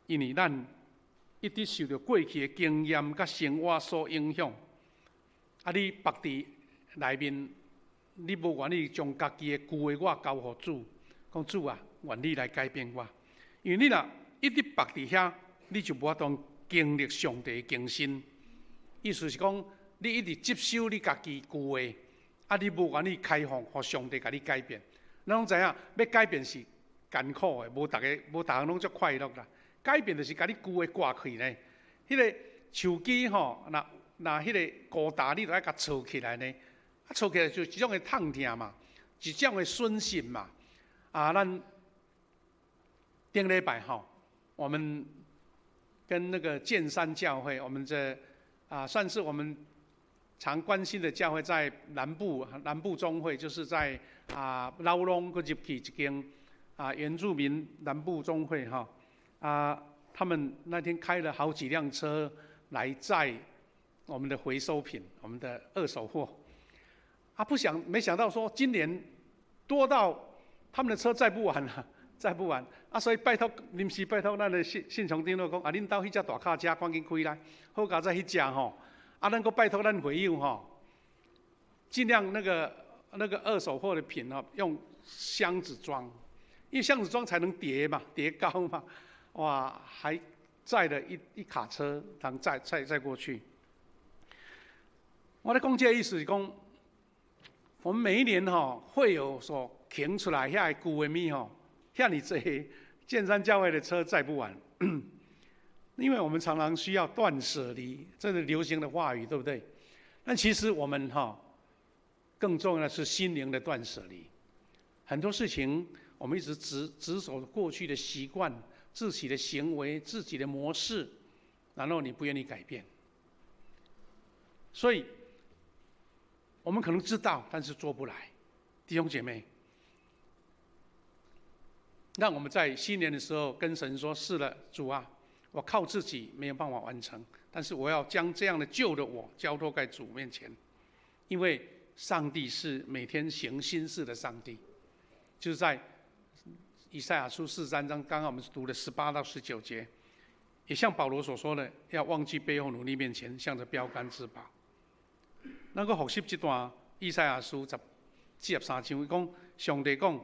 因為咱一直受著過去的經驗佮生活所影響。啊，你縛佇內面，你無願意將家己的舊的我交予主，講主啊，願你來改變我。因為你若一直縛佇遐，你就無法度經歷上帝的更新。意思是講，你一直接受你家己舊的，啊，你無願意開放，予上帝共你改變。咱攏知影，欲改變是艱苦的，無逐个無逐項攏足快樂啦。改變就是共你舊的割去呢。彼個樹枝吼，若若彼個高大，你著愛共銼起來呢。啊，銼起來就一種的痛疼嘛，一種的損失嘛。啊，咱頂禮拜吼，我們跟那個建山教會，我們這啊算是我們常關心的教會，在南部中會，就是在啊老龍閣入去一間啊原住民南部中會哈啊，他們那天開了好幾輛車來載我們的回收品，我們的二手貨。啊，不想沒想到說今年多到他們的車載不完了，載不完啊！所以拜託臨時拜託咱的信信長長老講啊，恁兜彼隻大卡車趕緊開來，好佳哉彼隻吼。啊，咱閣拜託咱會友吼，盡量那個二手貨的品吼，用箱子裝，因為箱子裝才能疊嘛，疊高嘛。哇，還載了一卡車，通載過去。我咧講這个意思是講，我們每一年吼會有所扛出來遐個舊的物吼，遐爾濟建山教會的車載不完，因為我們常常需要斷捨離，這是流行的話語，對不對？但其實我們哈，更重要的是心靈的斷捨離。很多事情我們一直執守過去的習慣、自己的行為、自己的模式，然後你不願意改變，所以我們可能知道，但是做不來。弟兄姐妹，讓我們在新年的時候跟神說：“是的，主啊，我靠自己沒有辦法完成，但是我要將這樣的舊的我交託在主面前，因為上帝是每天行新事的上帝。”就是在以賽亞書43章，剛剛我們讀了18到19節，也像保羅所說的，要忘記背後，努力面前，向着標杆直跑。咱閣複習這段以賽亞書43章，伊講上帝講，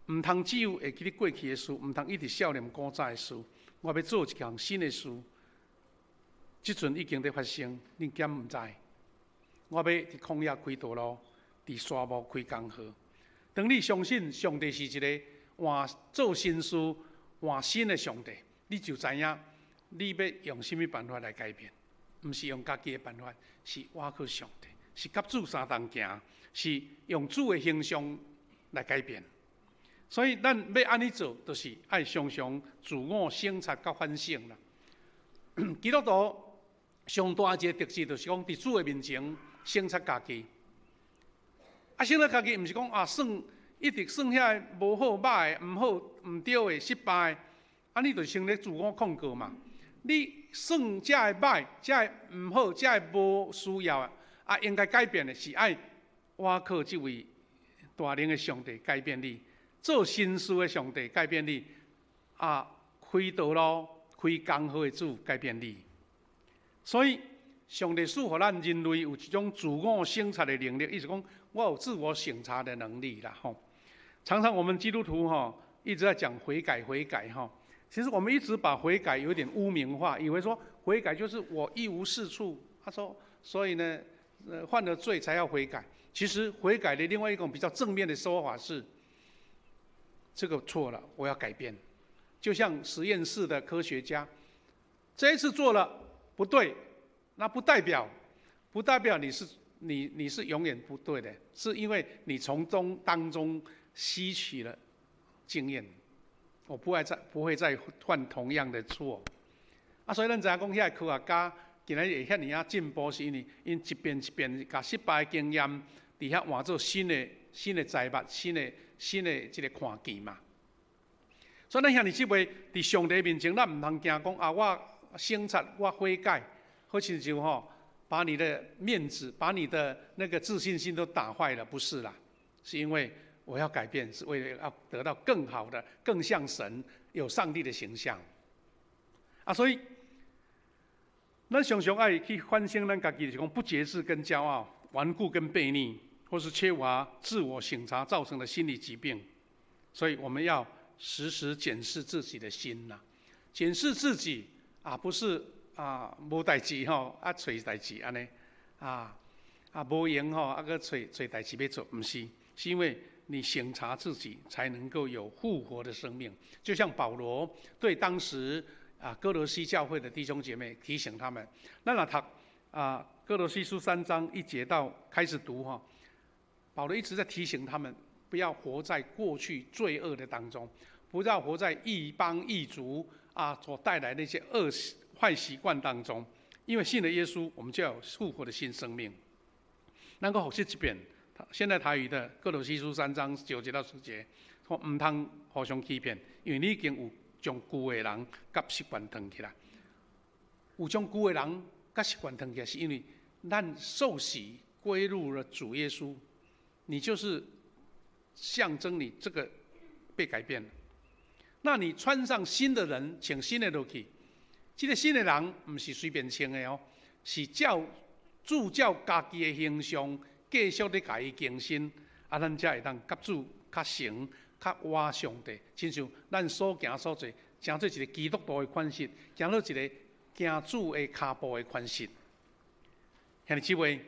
毋通只有會記得過去的事，毋通一直數念古早的事。我欲做一項新的事，這陣已經佇發生，恁敢毋知？我欲佇曠野開道路，佇沙漠開江河。當你相信上帝是一个換做新事、換新的上帝，你就知影你欲用啥物辦法來改變，毋是用家己的辦法，是倚靠上帝，是佮主相同行，是用主的形象來改變。所以咱欲按呢做，就是愛常常自我省察佮反省啦。基督徒上大一个特質，就是講佇主的面前省察家己。啊，省察家己，毋是講啊，算一直算遐个無好、歹的、毋好、毋對的、失敗的，啊，你就先咧自我控告嘛。你算這个歹、這个毋好、這个無需要的，啊，應該改變的是愛倚靠這位大能的上帝改變你，做新事的上帝改變你，啊，開道路、開江河的主改變你。所以，上帝賜予咱人類有一種自我省察的能力，意思講我有自我省察的能力啦，吼。常常我們基督徒吼一直在講悔改、悔改，吼。其實我們一直把悔改有點污名化，以為說悔改就是我一無是處。他說，所以呢，犯了罪才要悔改。其實悔改的另外一種比較正面的說法是，這個錯了，我要改變。就像實驗室的科學家，這一次做了不對，那不代表你是永遠不對的，是因為你從中當中吸取了經驗，我不會再犯同樣的錯。啊，所以咱知影講，遐個科學家今仔日會遐爾仔進步，是因為𪜶一遍一遍共失敗經驗，佇遐換做新的財物、新的這個看見嘛。所以咱兄弟姊妹佇上帝面前，咱毋通驚講啊！我省察，我悔改，好親像吼，把你的面子、把你的那個自信心都打壞了，不是啦，是因為我要改變，是為了要得到更好的、更像神、有上帝的形象。啊，所以咱常常愛去反省咱家己，就是講不節制跟驕傲、頑固跟悖逆，或是缺乏自我省察造成的心理疾病。所以我們要時時檢視自己的心吶，檢視自己啊，不是啊，無代誌吼，啊揣代誌按呢，啊啊無閒吼，啊閣揣揣代誌欲做，毋是，是因為你省察自己，才能夠有復活的生命。就像保羅對當時啊歌羅西教會的弟兄姐妹提醒他們，咱若讀啊歌羅西書3章1節到開始讀哈，保羅一直在提醒他們，不要活在過去罪惡的當中，不要活在異邦異族啊所帶來那些惡習壞習慣當中，因為信了耶穌，我們就有復活的新生命。能夠復習一遍，現在台語的歌羅西書3章9節到10節，說毋通互相欺騙，因為你已經有將舊的人佮習慣褪去啦。有將舊的人佮習慣褪去，是因為咱受洗歸入了主耶穌，你就是象徵你這個被改變了。那你穿上新的人，穿新的落去，這個新的人毋是隨便穿的哦，是照主照家己的形象繼續咧共伊更新，啊，咱才會當佮主較成、較倚上帝，親像咱所行所做，成做一個基督徒的款式，成做一個行主的跤步的款式。兄弟姊妹，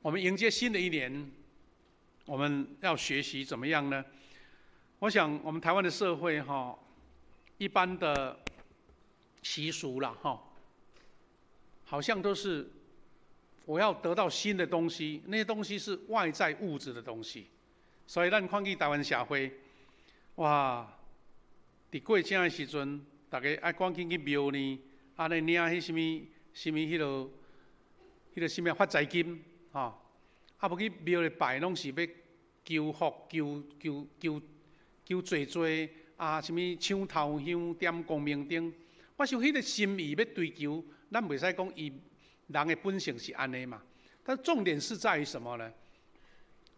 我們迎接新的一年，我們要學習怎麼樣呢？我想，我們台灣的社會哈，一般的習俗啦哈，好像都是我要得到新的東西，那些東西是外在物質的東西。所以咱看見台灣社會，哇，佇過正的時陣，逐家愛趕緊去廟呢，按呢領彼啥物啥物彼個啥物發財金，吼，啊無去廟裡拜，攏是欲求福、求求求求濟濟啊，啥物搶頭香、點光明燈。我想彼個心意欲追求，咱袂使講伊人的本性是按呢嘛。但重點是在於什麼呢？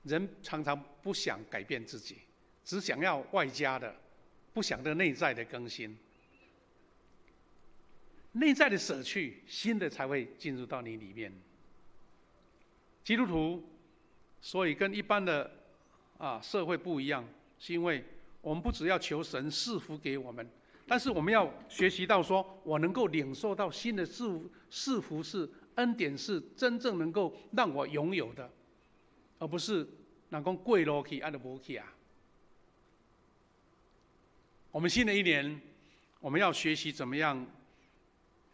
人常常不想改變自己，只想要外加的，不想得內在的更新。內在的捨去，新的才會進入到你裡面。基督徒，所以跟一般的啊社會不一樣，是因為我們不只要求神賜福給我們，但是我們要學習到說，我能夠領受到新的賜福是恩典，是真正能夠讓我擁有的，而不是人講過路去，按就無去啊。我們新的一年，我們要學習怎麼樣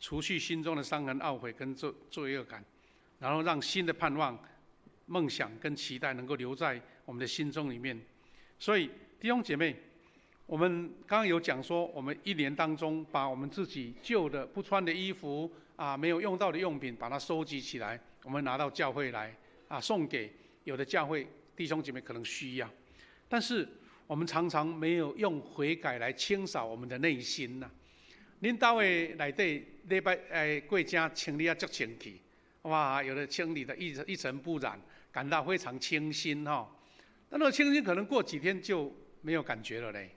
除去心中的傷痕、懊悔跟罪惡感，然後讓新的盼望、夢想跟期待能夠留在我們的心中裡面。所以弟兄姐妹，我們剛剛有講說，我們一年當中把我們自己舊的不穿的衣服啊，沒有用到的用品，把它收集起來，我們拿到教會來啊，送給有的教會弟兄姐妹可能需要。但是我們常常沒有用悔改來清掃我們的內心吶。恁兜的內底禮拜過正清理啊足清氣，哇，有的清理的一塵不染，感到非常清新哈。那那個清新可能過幾天就沒有感覺了嘞。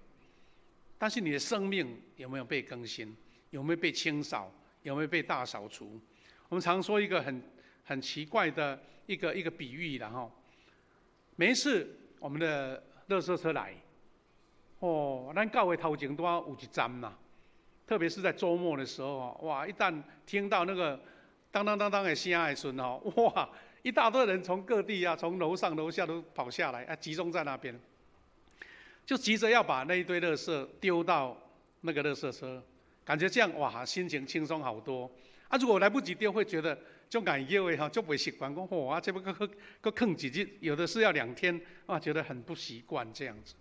但是你的生命有沒有被更新？有沒有被清掃？有沒有被大掃除？我們常說一個很奇怪的一個比喻了哈。每一次我們的垃圾車來，哦，咱教會頭前拄仔有一站呐，特別是在週末的時候，哇！一旦聽到那個當當當當的聲的時陣吼，哇！一大堆人從各地啊，從樓上樓下都跑下來啊，集中在那邊，就急着要把那一堆垃圾丟到那個垃圾車，感覺這樣哇，心情輕鬆好多。啊，如果來不及丟，會覺得足𠢕搝的吼，足袂習慣，講吼啊，這欲閣閣閣囥一日，有的是要2天，啊，覺得很不習慣這樣子。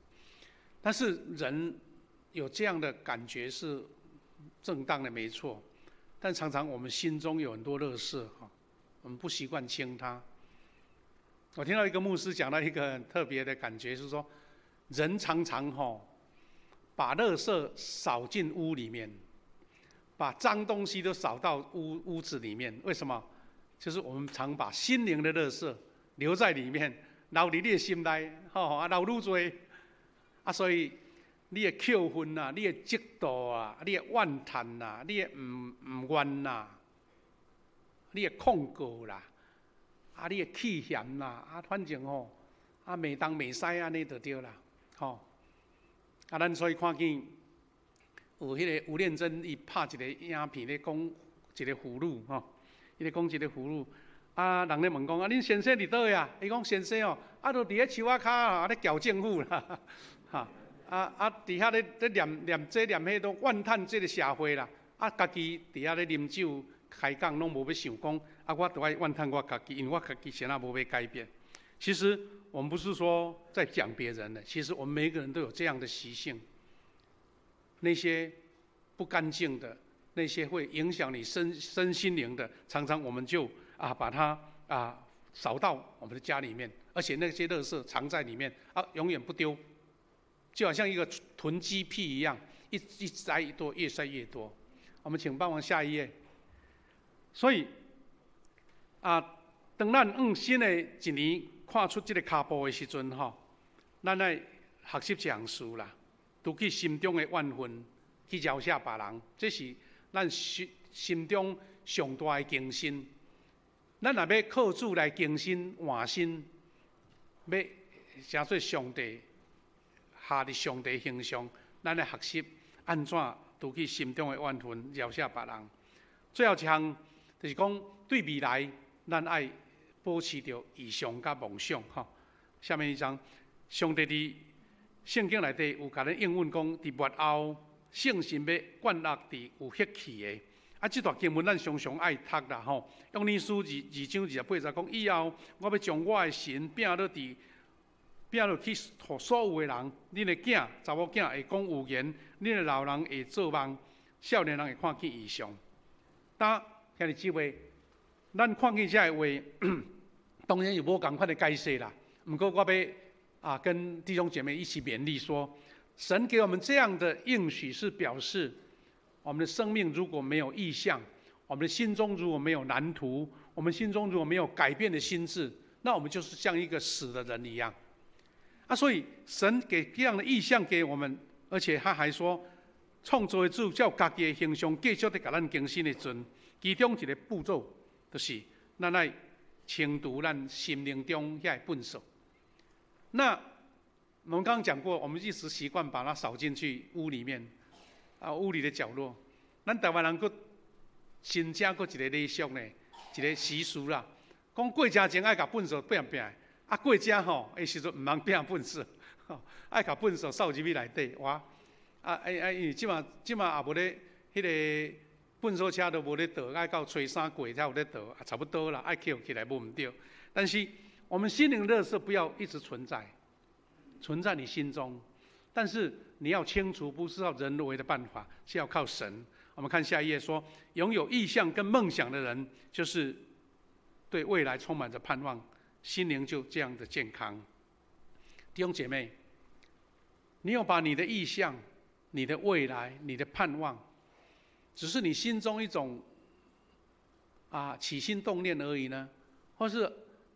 但是人有這樣的感覺是正當的，沒錯。但常常我們心中有很多垃圾哈，我們不習慣清它。我聽到一個牧師講到一個很特別的感覺，是說人常常吼把垃圾掃進屋裡面，把髒東西都掃到屋子裡面。為什麼？就是我們常把心靈的垃圾留在裡面，留佇你的心內，吼啊留愈濟，啊所以你的扣分啊，你的嫉妒啊，你的怨嘆啊，你的毋願啦，你的控告啦，啊你的氣嫌啦，啊反正吼，啊罵東罵西按呢就對啦，吼。啊咱所以看見有彼個吳念真伊拍一個影片咧講一個婦女吼。伊咧講一個婦女，啊，人咧問講啊，恁先生佇佗位啊？伊講先生哦，啊，就佇咧樹仔跤啊，咧撬政府啦，哈，啊啊，佇遐咧咧念念這念彼，都怨嘆這个社會啦，啊，家己佇遐咧啉酒開講，攏無欲想講，啊，我著愛怨嘆我家己，因為我家己啥仔無欲改變。其實我們不是說在講別人的，其實我們每一個人都有這樣的習性，那些不乾淨的，那些會影響你身心靈的，常常我們就啊把它啊掃到我們的家裡面，而且那些垃圾藏在裡面啊，永遠不丟，就好像一個囤積癖一樣，一塞一多，越塞越多。我們請幫忙下一頁。所以啊，當咱往新的一年跨出這个跤步的時陣，吼，咱愛學習這項事啦，除去心中的怨恨，去饒赦別人，這是咱心中上大的更新。咱若欲靠主來更新換新，欲成做上帝下佇上帝形象，咱愛學習按怎除去心中的怨恨，饒赦別人。最後一項就是講，對未來，咱愛保持著異象佮夢想。吼，下面一張，上帝佇聖經內底有共咱應允講，佇末後聖神欲灌落佇有血氣的。啊，這段經文咱常常愛讀啦吼。約珥書2章28節講，以後我欲將我的神摒落去，予所有的人，恁的囝、查某囝會講預言，恁的老人會做夢，少年人會看見異象。當兄弟姊妹，咱看見這个話，當然有無仝款的解釋啦。毋過我欲啊，跟弟兄姐妹一起勉勵說，神給我們這樣的應許，是表示我們的生命如果沒有異象，我們的心中如果沒有藍圖，我們心中如果沒有改變的心志，那我們就是像一個死的人一樣。啊，所以神給這樣的異象給我們，而且他還說，創造的主照家己的形象繼續佇共咱更新的時陣，其中一個步驟就是咱愛清除咱心靈中遐個糞埽。那我們剛剛講過，我們一直習慣把它掃進去屋裡面，啊，屋裡的角落。咱台灣人閣新增閣一个禮俗呢，一個習俗啦，講過食前愛共糞埽拚拚，啊過食吼，的時陣毋通拚糞埽，愛共糞埽掃入去內底，哇！啊啊啊！因為這馬也無咧，彼个糞埽車都無咧倒，愛到初三過才有咧倒，啊差不多啦，愛抾起來無毋對。但是我們心靈垃圾不要一直存在，存在你心中，但是你要清除，不是靠人為的辦法，是要靠神。我們看下一頁說，擁有異象跟夢想的人，就是對未來充滿着盼望，心靈就這樣的健康。弟兄姐妹，你有把你的異象、你的未來、你的盼望，只是你心中一種啊起心動念而已呢？或是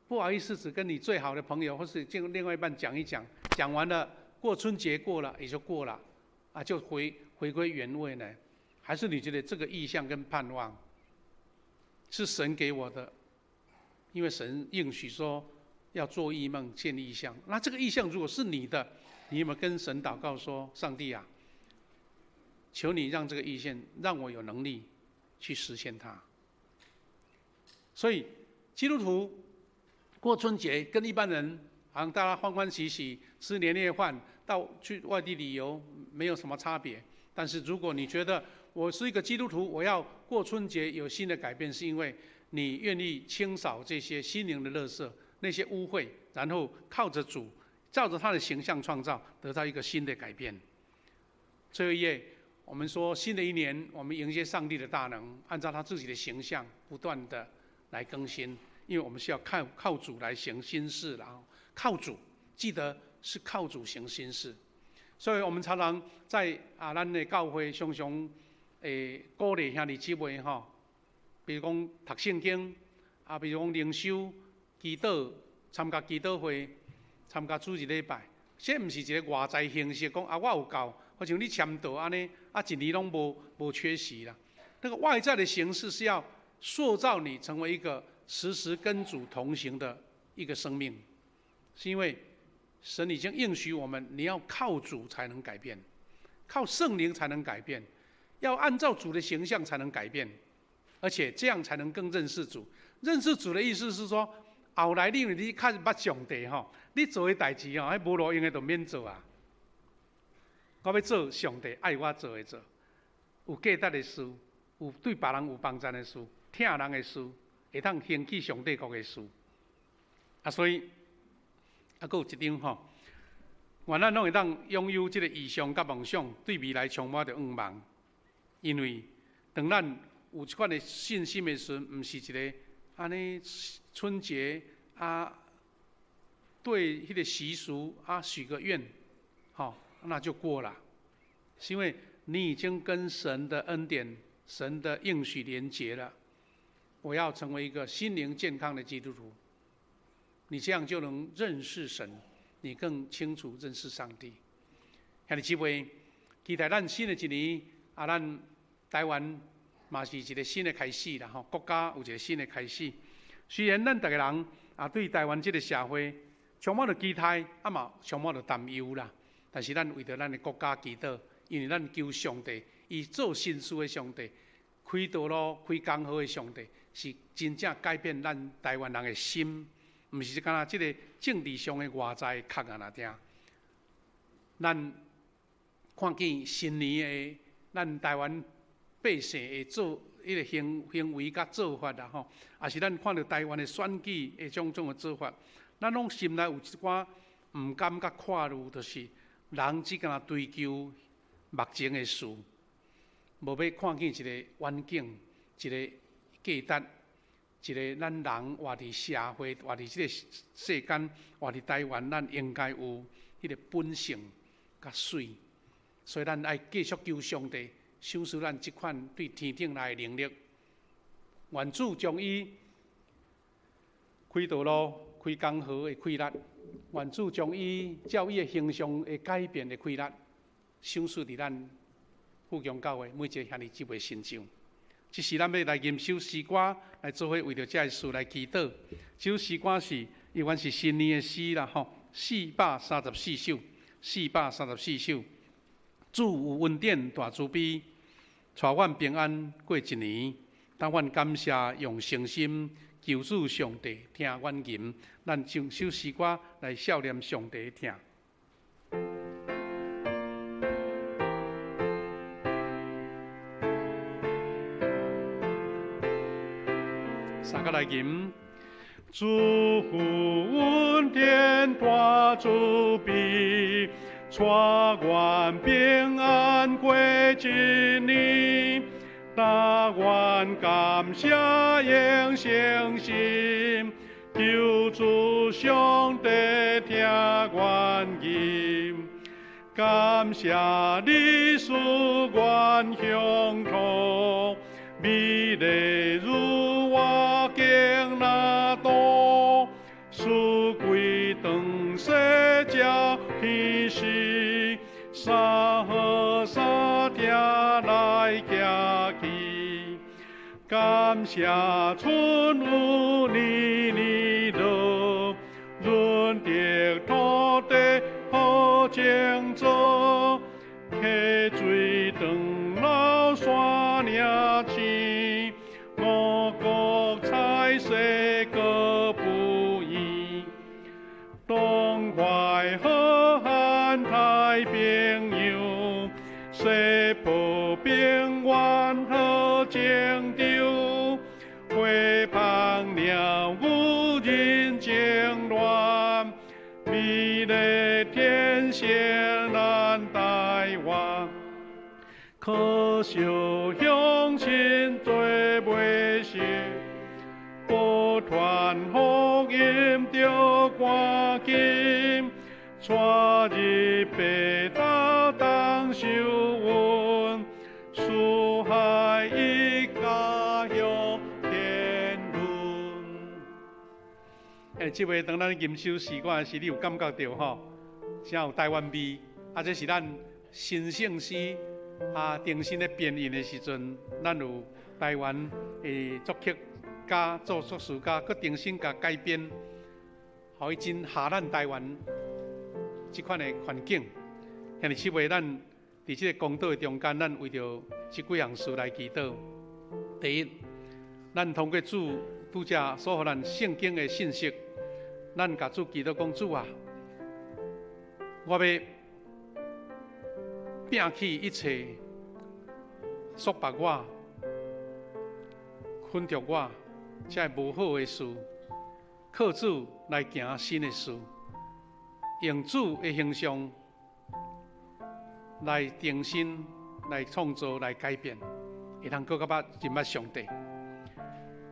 不好意思，只跟你最好的朋友或是見另外一半講一講，講完了過春節過了也就過了，啊，就回歸原位呢？還是你覺得這個異象跟盼望是神給我的？因為神應許說要做異夢、見異象。那這個異象如果是你的，你有沒有跟神禱告說：上帝啊，求你讓這個異象讓我有能力去實現它。所以基督徒過春節跟一般人好像大家歡歡喜喜吃年夜飯，到去外地旅遊沒有什麼差別。但是如果你覺得我是一個基督徒，我要過春節有新的改變，是因為你愿意清扫这些心灵的垃圾、那些污秽，然后靠着主，照着他的形象创造，得到一个新的改变。最后一页，我们说新的一年，我们迎接上帝的大能，按照他自己的形象不断的来更新，因为我们是要靠主来行新事，然后靠主，记得是靠主行新事。所以我们常常在咱的教会常常会鼓励兄弟姊妹吼，比如讲读圣经，比如讲灵修、祈祷、参加祈祷会、参加主日礼拜，这毋是一个外在形式，讲啊我有到，好像你签到按呢，一年拢无缺席啦。那个外在的形式是要塑造你成为一个时时跟主同行的一个生命，是因为神已经应许我们，你要靠主才能改变，靠圣灵才能改变，要按照主的形象才能改变，而且这样才能更认识主。认识主的意思是说，后来你因为你较捌上帝吼，你做的代誌吼，彼無路用的就免做啊。我欲做上帝愛我做的做，有價值的事，有對別人有幫助的事，疼人的事，會當興起上帝國的事。所以，閣有一張吼，願咱攏會當擁有這個異象佮夢想，對未來充滿著向望。因為當咱有這款的信心的時陣，毋是一个按呢春節對彼個習俗許個願，吼，那就過了。是因為你已經跟神的恩典、神的應許連結了。我要成為一個心靈健康的基督徒，你這樣就能認識神，你更清楚認識上帝。兄弟姊妹，期待咱新的一年，咱台灣嘛是一個新的開始啦，吼，國家有一個新的開始。雖然咱逐个人對台灣這個社會充滿著期待，嘛充滿著擔憂啦。但是咱為著咱的國家祈禱，因為咱求上帝，伊做新事的上帝，開道路、開江河的上帝，是真正改變咱台灣人的心，毋是干焦這个政治上的外在殼仔爾爾。咱看見新年的咱台灣百姓會做彼个行為佮做法啦吼，也是咱看著台灣的選舉的種種的做法，咱攏心內有一寡毋甘佮看慮，就是人只干焦追求目前的事，無欲看見一個遠景，一个價值，一个咱人活佇社會、活佇這个世間、活佇台灣，咱應該有彼个本性佮媠，所以咱愛繼續求上帝賞賜咱這款對天頂來的能力。願主將伊開道路、開江河的氣力，願主將伊照伊的形象的改變的氣力，賞賜佇咱富強教會每一个兄弟姊妹身上。這時咱欲來吟首詩歌，來做伙為著這个事來祈禱。這首詩歌是，猶原是新年的詩啦吼，434首，434首。主有恩典大慈悲，帶阮平安過一年。當阮感謝用誠心求主上帝聽阮吟，咱將首詩歌來數念上帝疼。三个來吟，主有恩典大慈悲，帶阮平安過一年。但願感謝用誠心，求主上帝聽阮吟。感謝你賜阮鄉土，美麗如畫境若多，四季長逝照天時，三好三鼎來行去。感謝春雨年年落，潤澤土地好種作，溪水長流山嶺青，五穀菜蔬閣不厭。東淮河漢太平洋，西部平原好種稻，花咱台灣。可惜鄉親做袂成，無傳福音著趕緊，帶入白頭當受恩，四海一家享天倫。欸，這回當咱吟首詩歌時，你有感覺著吼，真有台灣味，啊，這是咱新聖詩啊，重新咧編印的時陣，咱有台灣的作曲家、作作詞家，閣重新共改編，予伊真合咱台灣這款的環境。兄弟姊妹，咱佇這個公禱的中間，咱為著這幾項事來祈禱。第一，咱通過主拄才所予咱聖經的信息，咱共主祈禱講，主啊，我欲摒棄一切束縛我、捆著我這个無好的事，靠主來行新的事，用主的形象來重新來創造、來改變，會通閣較捌認捌上帝。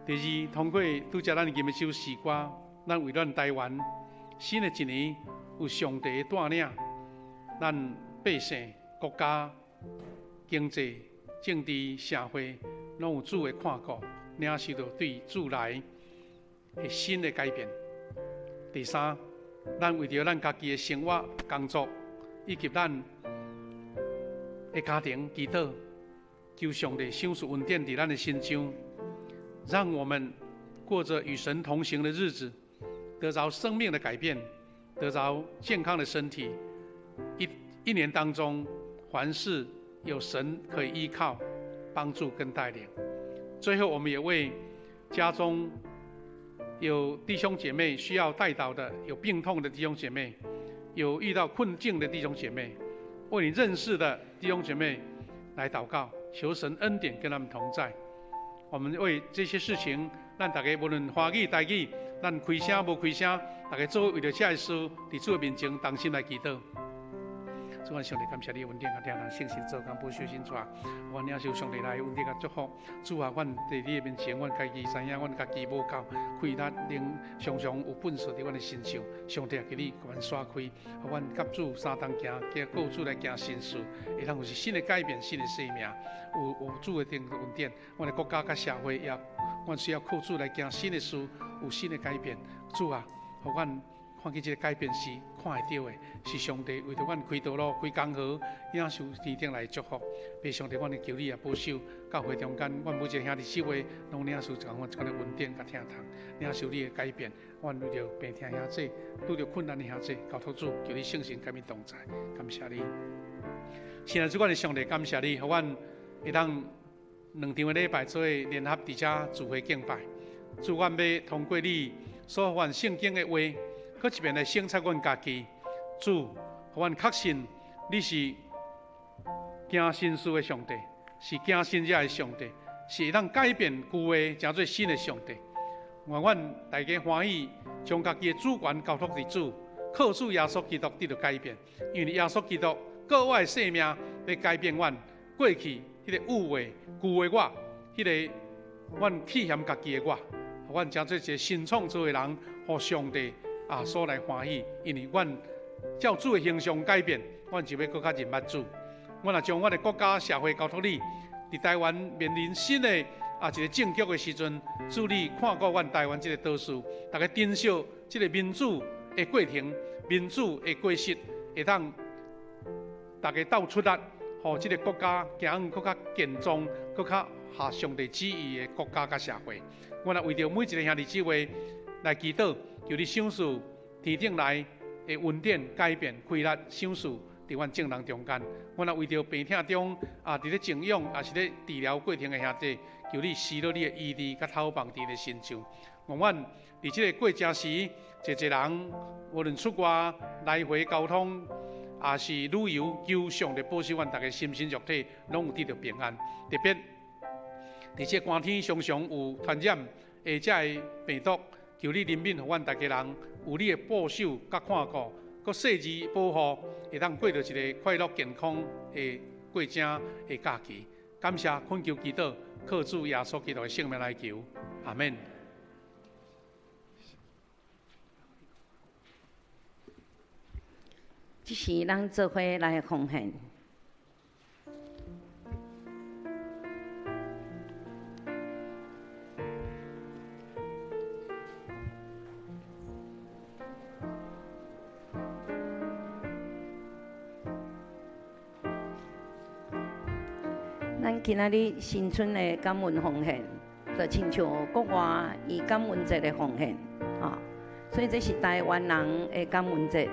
第二，通過拄才咱吟的這首詩歌，咱為咱台灣新的一年有上帝的帶領，咱百姓、國家、經濟、政治、社會，攏有主的看顧，領受著對主來的新的改變。第三，咱為著咱家己的生活、工作以及咱的家庭祈禱，求上帝賞賜恩典佇咱的身上，讓我們過著與神同行的日子，得著生命的改變，得著健康的身體。一一年當中，凡事有神可以依靠、幫助跟帶領。最後，我們也為家中有弟兄姐妹需要代禱的、有病痛的弟兄姐妹、有遇到困境的弟兄姐妹，為你認識的弟兄姐妹來禱告，求神恩典跟他們同在。我們為這些事情，咱大家無論華語、台語，咱開聲無開聲，大家做伙為著這个事，佇主的面前同心來祈禱。主啊，上帝感謝你恩典共疼咱聖神做工保守聖帶，阮領受上帝來恩典共祝福。主啊，阮佇你的面前，阮家己知影，阮家己無夠，氣力能常常有糞掃佇阮的身上。上帝啊，求你共阮徙開，予阮佮主相同行，靠主來行新事，會通有是新的改變，新的生命。有有主的恩典，阮的國家佮社會也，阮需要靠主來行新的事，有新的改變。主啊，予阮看見這个改變是看會著的，是上帝為著阮開道路、開江河，領受天頂來祝福。父上帝，阮會求你也保守教會中間，阮每一个兄弟姊妹攏領受共款這款的恩典佮疼痛，領受你的改變。阮為著病痛兄弟，拄著困難的兄弟，交託主，求你聖神佮𪜶同在，感謝你。親愛主，阮的上帝，感謝你，予阮會當兩場的禮拜做伙聯合佇遮聚會敬拜。主，阮欲通過你所予阮聖經的話，閣一遍來省察阮家己。主，予阮確信你是行新事的上帝，是行神蹟的上帝，是會當改變舊的，成做新的上帝。願阮大家歡喜，將家己的主權交託佇主，靠主耶穌基督得著改變。因為耶穌基督割我的性命，欲改變阮過去彼个污穢舊的我，彼个阮棄嫌家己的我，予阮成做一个新創造的人，予上帝啊所來歡喜。因為阮照主的形象改變，阮就欲閣較認捌主。阮若將阮的國家社會交託你，佇台灣面臨新的啊一个政局的時陣，主你看顧阮台灣這个島嶼，大家珍惜這个民主的過程、民主的果實，會當大家鬥出力，予這个國家行閣較健壯、閣較合上帝旨意的國家佮社會。阮若為著每一个兄弟姊妹來祈禱，求你賞賜天頂來的恩典、改變、氣力、賞賜佇阮眾人中間。阮若為著病痛中啊，佇咧靜養，抑是咧治療過程的兄弟，求你施落你的醫治佮透放佇𪜶的身上。願阮佇這个過程時，濟濟人無論出外來回交通，抑是旅遊，求上帝保守阮逐家心身肉體攏有得著平安。特別佇這個寒天常常有傳染的這个病毒，求你憐憫，予阮逐家人有你的保守佮看顧，閣細緻保護，會當過著一個快樂健康的過正的假期。感謝懇求祈禱，靠主耶穌基督的聖名來求，阿們。這時咱做伙來奉獻。咱今仔日新春的感恩奉獻，就親像國外伊感恩節的奉獻，吼，所以這是台灣人的感恩節。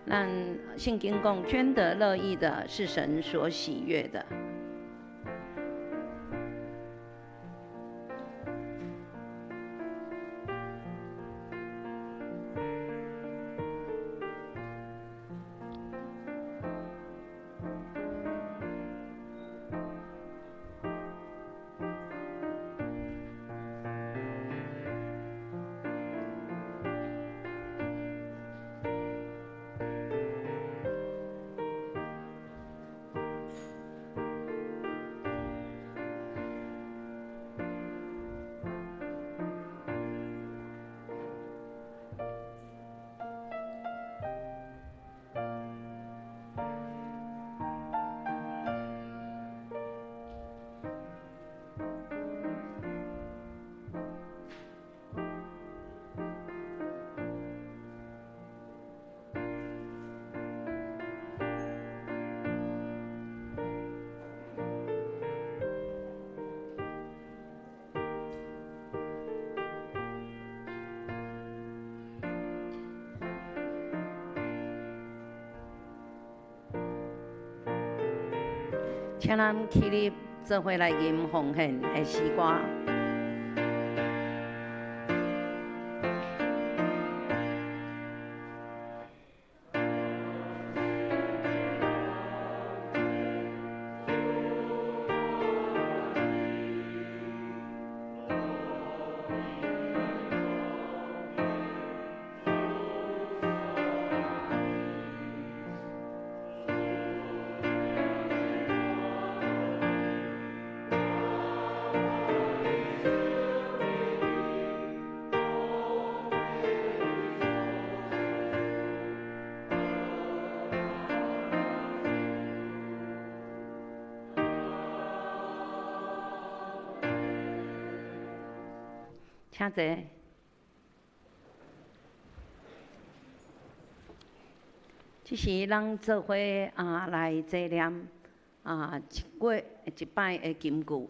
咱聖經講，捐得樂意的，是神所喜悅的。請咱起立，做伙來吟奉獻的詩歌。請坐。這時咱做伙啊來齊念啊一月一擺的金句，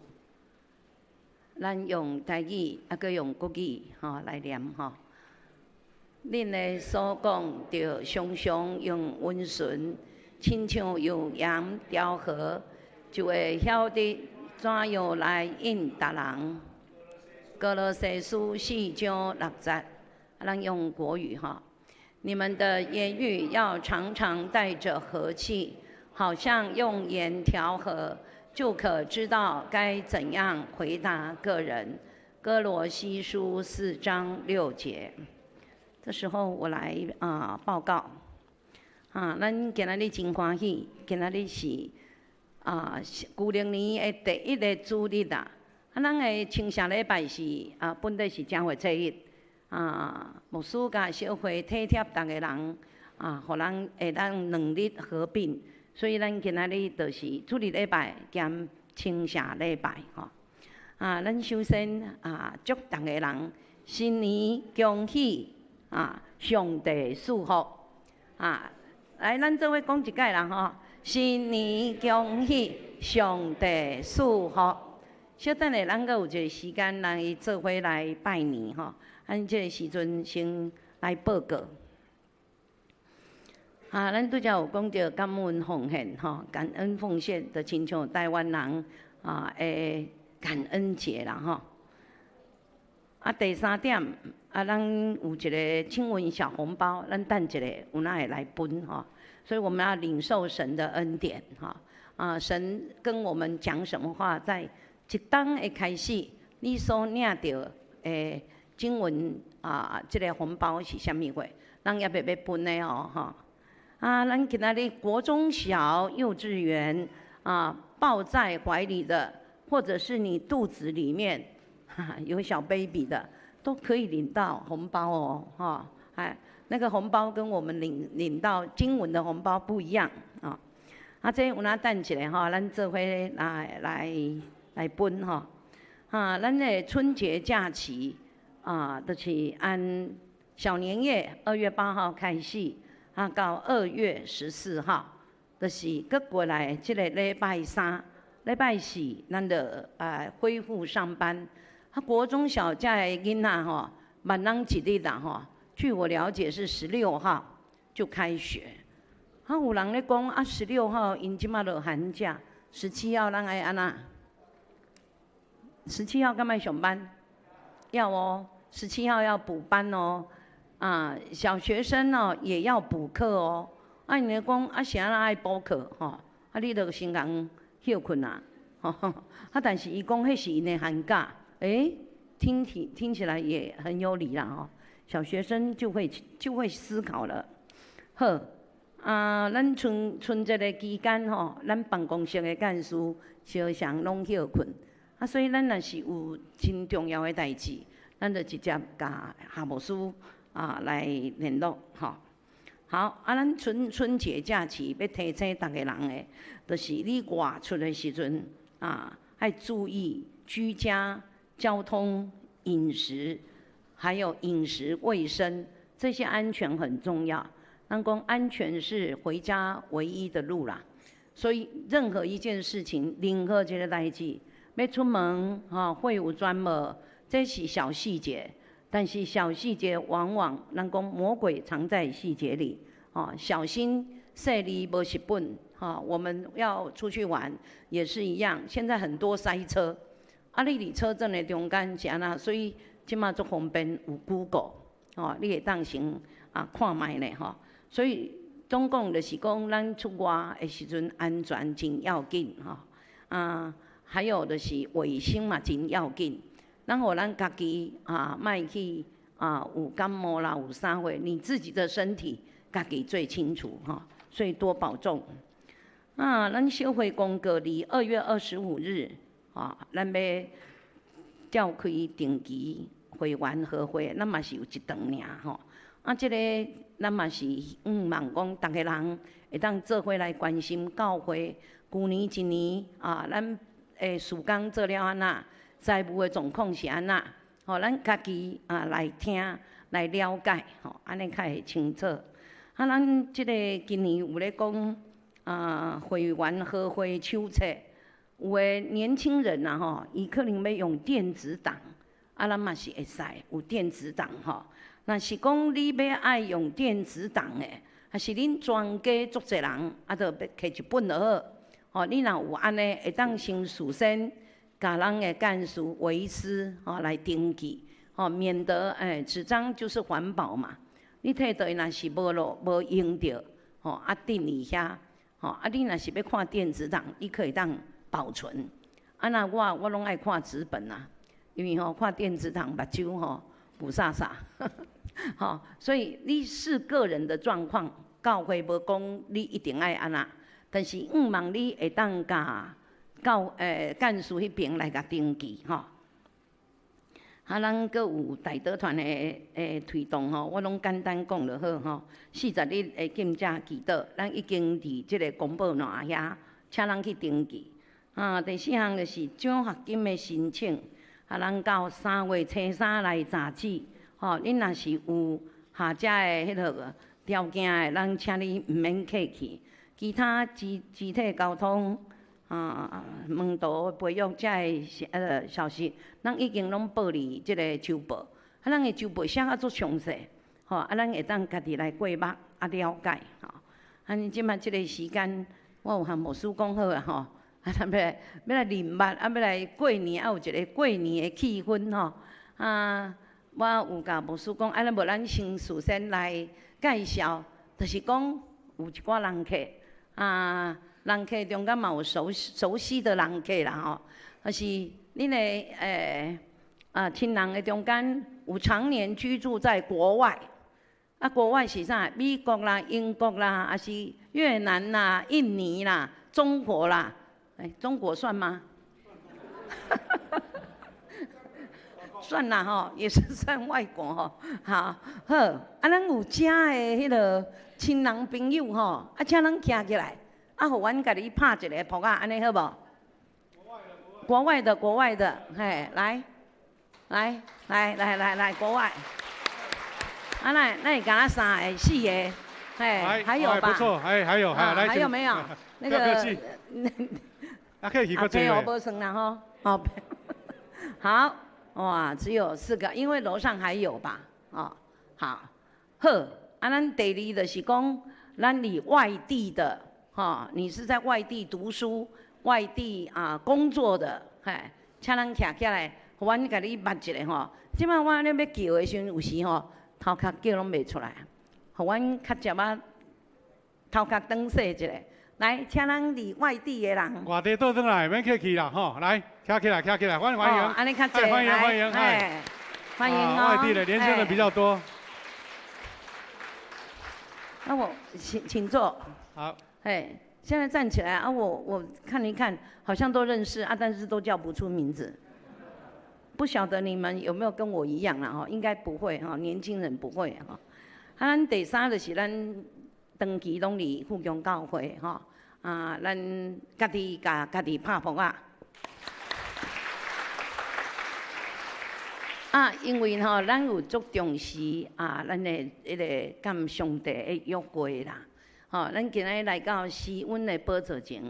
咱用台語啊，閣用國語吼來念吼。恁的所講，著常常用溫順，親像用鹽調和，就會曉得怎樣來應答人。歌羅西書4章6節，咱用國語哈。你們的言語要常常帶著和氣，好像用鹽調和，就可知道該怎樣回答各人。歌羅西書4章6節。這時候我來啊報告啊，咱今仔日真歡喜，今仔日是啊舊曆年的第一个主日啦。啊，咱的清社禮拜是啊，本底是正月初一啊，牧師佮小會體貼逐个人啊，予人會當兩日合併，所以咱今仔日就是主日禮拜兼清社禮拜吼。啊，咱首先啊，祝逐个人新年恭喜啊，上帝賜福啊！來，咱做伙講一擺啦吼，新年恭喜，上帝賜福。小等下，咱閣有一個時間來做伙來拜年吼。咱這個時陣先來報告。啊，咱拄才有講著感恩奉獻吼，感恩奉獻，就親像台灣人啊的感恩節啦吼。啊，第三點，啊，咱有一個經文小紅包，咱等一下有哪會來分吼。所以我們要領受神的恩典吼。啊，神跟我們講什麼話，在一冬的開始，你所領著的經文啊，這個紅包是啥物貨？咱猶未欲分的哦，吼。啊，咱今仔日國中小、幼稚園啊，抱在懷裡的，或者是你肚子裡面哈有小 baby 的，都可以領到紅包哦，哈，哎，那個紅包跟我們領到經文的紅包不一樣啊。啊，這有影等一下吼，咱做伙來分吼。啊，咱的春節假期啊，就是按小年夜2月8號開始，啊，到2月14號，就是閣過來這個禮拜三、禮拜四，咱就啊恢復上班。啊，國中小遮的囡仔吼，萬人一日啦吼。據我了解是十六號就開學。啊，有人咧講啊，十六號𪜶這馬落寒假，十七號咱愛按怎？十七號敢愛上班？要哦，十七號要補班哦。啊，小學生哦也要補課哦。啊，𪜶咧講啊，是按怎愛補課吼？啊，你著先共歇睏啊。吼，啊，但是伊講彼是𪜶的寒假，欸，聽起來也很有理啦吼。小學生就會思考了。好，啊，咱春節的期間吼，咱辦公室的幹事相常攏歇睏。啊，所以咱若是有真重要的代誌，咱就直接共夏牧師啊來聯絡吼。好，啊，咱春節假期欲提醒逐个人的，就是你外出的時陣啊，愛注意居家、交通、飲食，還有飲食衛生，這些安全很重要。咱講安全是回家唯一的路啦，所以任何一件事情，任何一個代誌，欲出門吼，會有專無，這是小細節，但是小細節往往咱講魔鬼藏在細節裡，哦，小心細膩無蝕本，哈，我們要出去玩也是一樣，現在很多塞車，啊，你佇車陣的中間是按怎？所以這馬足方便有 Google，哦，你會當先啊看覓咧吼。所以總共就是講，咱出外的時陣安全真要緊吼，啊，還有就是衛生嘛真要緊。咱予咱家己啊，莫去啊有感冒啦，有啥貨，你自己的身體家己最清楚吼，所以多保重。啊，咱小會公告佇2月25日啊，咱欲召開定期會員和會，咱嘛是有一頓爾吼。啊，這個咱嘛是向望講，逐个人會當做伙來關心教會。舊年一年啊，咱的事工做了按怎，財務的狀況是按怎，吼，咱家己啊來聽來了解，吼，按呢較會清楚。啊，咱這個今年有咧講啊，會員和會手冊，有的年輕人啊吼，伊可能欲用電子檔，啊，咱嘛是會使有電子檔吼。若是講你欲愛用電子檔的，還是恁全家足濟人，啊，就欲摕一本就好。吼，你若有按呢，會當先事先共咱的幹事維斯吼來登記，吼，免得欸紙張就是環保嘛。你摕倒去若是無落無用著，吼，啊抌佇遐，吼，啊你若是欲看電子檔，你可以當保存。啊，若我攏愛看紙本啊，因為吼看電子檔目睭吼霧煞煞。吼，所以你視個人的狀況，教會無講你一定愛按怎，但是向望你會當共教幹事彼爿來共登記吼。啊，咱閣有代禱團的推動吼，我攏簡單講就好吼。40日的禁食祈禱，咱已經佇這個公報欄遐，請人去登記。啊，第四項就是獎學金的申請，啊，咱到3月初3來截止。吼，恁若是有合遮的彼個條件的，咱請你毋免客氣。其他肢體溝通啊，門徒培育遮的消息，咱已經攏報佇這個週報。啊，咱的週報寫甲足詳細，吼，啊，咱會當家己來過目啊了解，吼。啊，這馬這個時間，我有和牧師講好啊，吼，啊，咱欲來認捌，啊，欲來過年，啊，有一個過年的氣氛，吼，啊。我有共牧師講，啊，咱無咱先事先來介紹，就是講有一寡人客，啊，人客中間嘛有熟悉的人客啦吼，就是恁的啊親人的中間有常年居住在國外，啊，啊，國外是啥？美國啦、英國啦，還是越南啦、印尼啦、中國啦？欸，中國算嗎？算啦吼，也是算外國吼。好，好，啊，咱有遮的彼个親人朋友吼，啊，請咱徛起來，啊，予阮共你拍一个噗仔，按呢好無？國外的，國外的，嘿，來，來，來，來，來，來，國外。啊，那那會敢若三个、四個，嘿，還有吧？不錯，還還有，還來。還有沒有？那個。啊，客氣，客氣。啊，無算啦吼，好。好，哇，只有四個，因為樓上還有吧？哦，好，好，啊，咱第二就是講，咱佇外地的，吼，你是在外地讀書、外地啊工作的，嘿，請咱徛起來，予阮共你捌一下吼。這擺我按呢欲叫的時陣，有時吼頭殼叫攏袂出來，予阮較捷仔頭殼轉踅一下。來，請咱佇外地的人。外地倒轉來，免客氣啦，吼！來，徛起來，徛起來，歡迎歡迎。按呢較濟，歡迎歡迎，歡迎哦。外地的年輕人比較多。那我請坐。好。哎，現在站起來啊！我看一看，好像都認識啊，但是都叫不出名字。不曉得你們有沒有跟我一樣啦？吼，應該不會哈，年輕人不會哈。啊，咱第三就是咱長期攏佇富強教會吼，啊，咱家己共家己拍噗仔。啊，因為吼，咱有足重視啊，咱的彼个佮上帝的約會啦。吼，咱今日來到施恩的寶座前，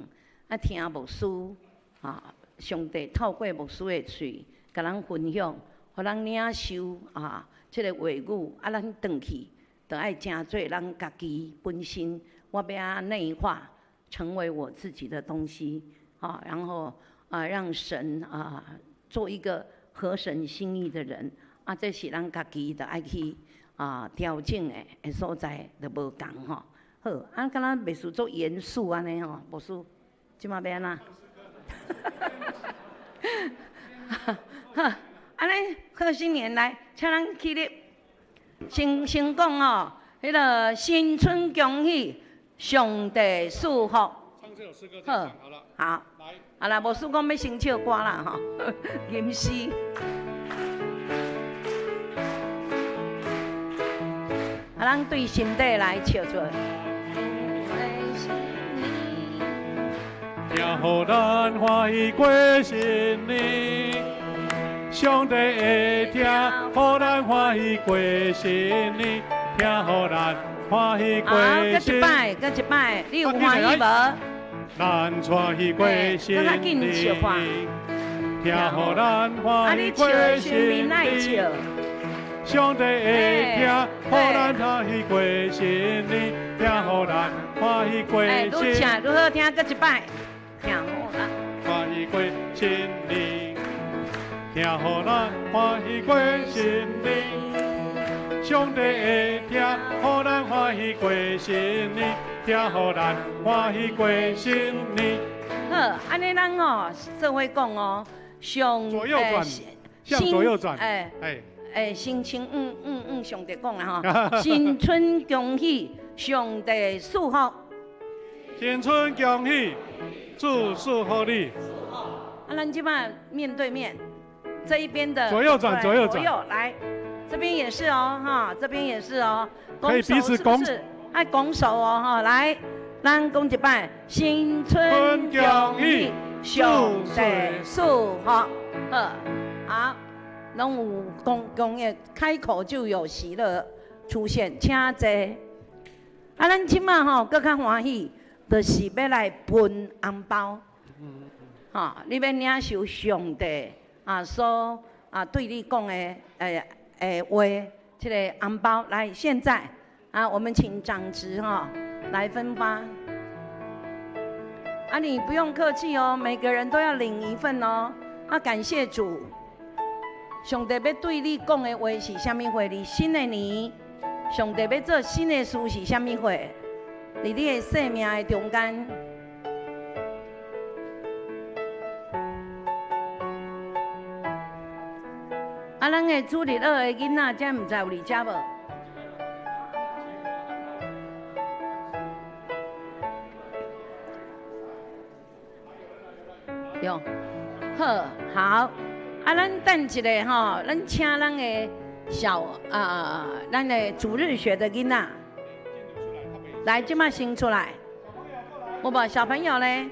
啊，聽牧師，啊，上帝透過牧師的喙，共咱分享，予咱領受啊，這个話語，啊，咱轉去，就愛成做咱家己本身，我欲按內化，成為我自己的東西，啊，然後啊，讓神啊，做一個合神心意的人，啊，這是咱家己就愛去啊調整的所在，就無仝吼。好，啊，敢若袂輸足嚴肅按呢吼，牧師，這馬欲按怎？好，按呢賀新年來，請咱起立，先講哦，彼个新春恭喜，上帝賜福。唱這首詩歌好，好，好啦，牧師講欲先唱歌啦吼，吟詩。啊，咱對心底來唱出來。聽予咱歡喜過新年，上帝會聽，予咱歡喜過新年，聽予咱歡喜過新年。好，閣一擺，閣一擺，你有歡喜無？咱歡喜過新年，聽予咱歡喜過新年。上帝會聽，予咱歡喜過新年，聽予咱歡喜過新年。愈唱愈好聽，閣一擺。聽予咱歡喜過新年，聽予咱歡喜過新年。上帝會聽，予咱歡喜過新年，聽予咱歡喜過新年。好，按呢咱哦，做伙講哦，上左右轉，向左右轉，哎哎，新春上帝講啦吼，新春恭喜，上帝賜福。新春恭喜，主賜福你。啊，咱這擺面對面，這一邊的左右轉，左右轉，左右來，這邊也是哦，哈，這邊也是哦，可以彼此拱手，愛拱手哦，哈，來，咱講一擺，新春恭喜，上帝賜福，好，好。攏有講講的，開口就有喜樂出現，請坐。啊，咱這馬吼閣較歡喜，就是欲來分紅包。吼，你欲領受上帝啊所啊對你講的話，這个紅包來，現在啊，我們請長執吼來分發。啊，你不用客氣哦，每個人都要領一份哦。啊，感謝主。上帝欲對你講的話是啥物話？佇新的年，上帝欲做新的事是啥物話？佇你的生命的中間。啊，咱的主日學的囡仔，這毋知有佇遮無？有，好，好，啊，咱等一下吼，咱請咱的小啊，咱的主日學的囡仔來，這擺先出來，有無小朋友咧？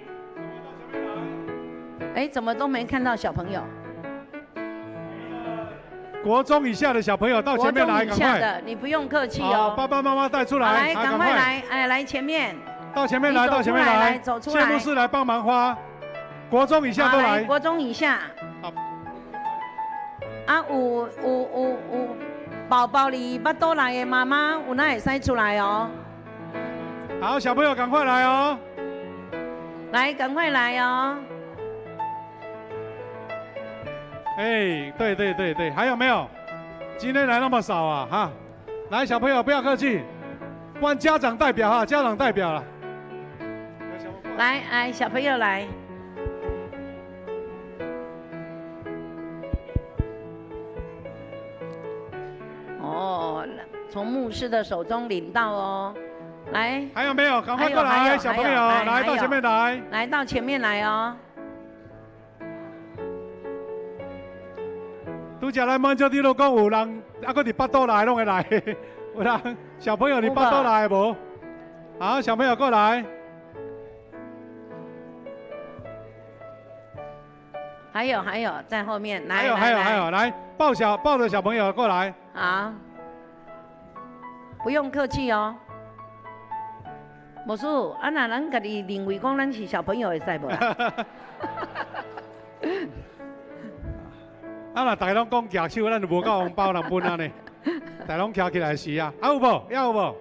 哎，怎麼都沒看到小朋友？國中以下的小朋友到前面來，國中以下的，你不用客氣哦。爸爸媽媽帶出來，來，趕快來，哎，來前面。到前面來，到前面來，走出來。謝牧師來幫忙發，國中以下都來。國中以下。好。啊，有寶寶裡腹肚內的媽媽，有哪會使出來哦？好，小朋友趕快來哦！來，趕快來哦！哎，對對對對，還有沒有？今天來那麼少啊，哈！來，小朋友不要客氣，不然家長代表哈，家長代表了。來，來，小朋友來。哦，從牧師的手中領到哦，來。還有沒有？趕快過來，小朋友，來到前面來。來到前面來哦。拄才咱滿洲啲都講有人，啊，閣佇腹肚內攏會來，有人小朋友佇腹肚內無？好，小朋友過來。還有還有，在後面來。還有還有還有，來抱著小朋友過來。好，不用客氣哦。牧師，啊，若咱家己認為講咱是小朋友會使無啦？啊！若大家攏講舉手，咱就無夠紅包人分啊呢。大家攏徛起來是啊，啊有無？還有無？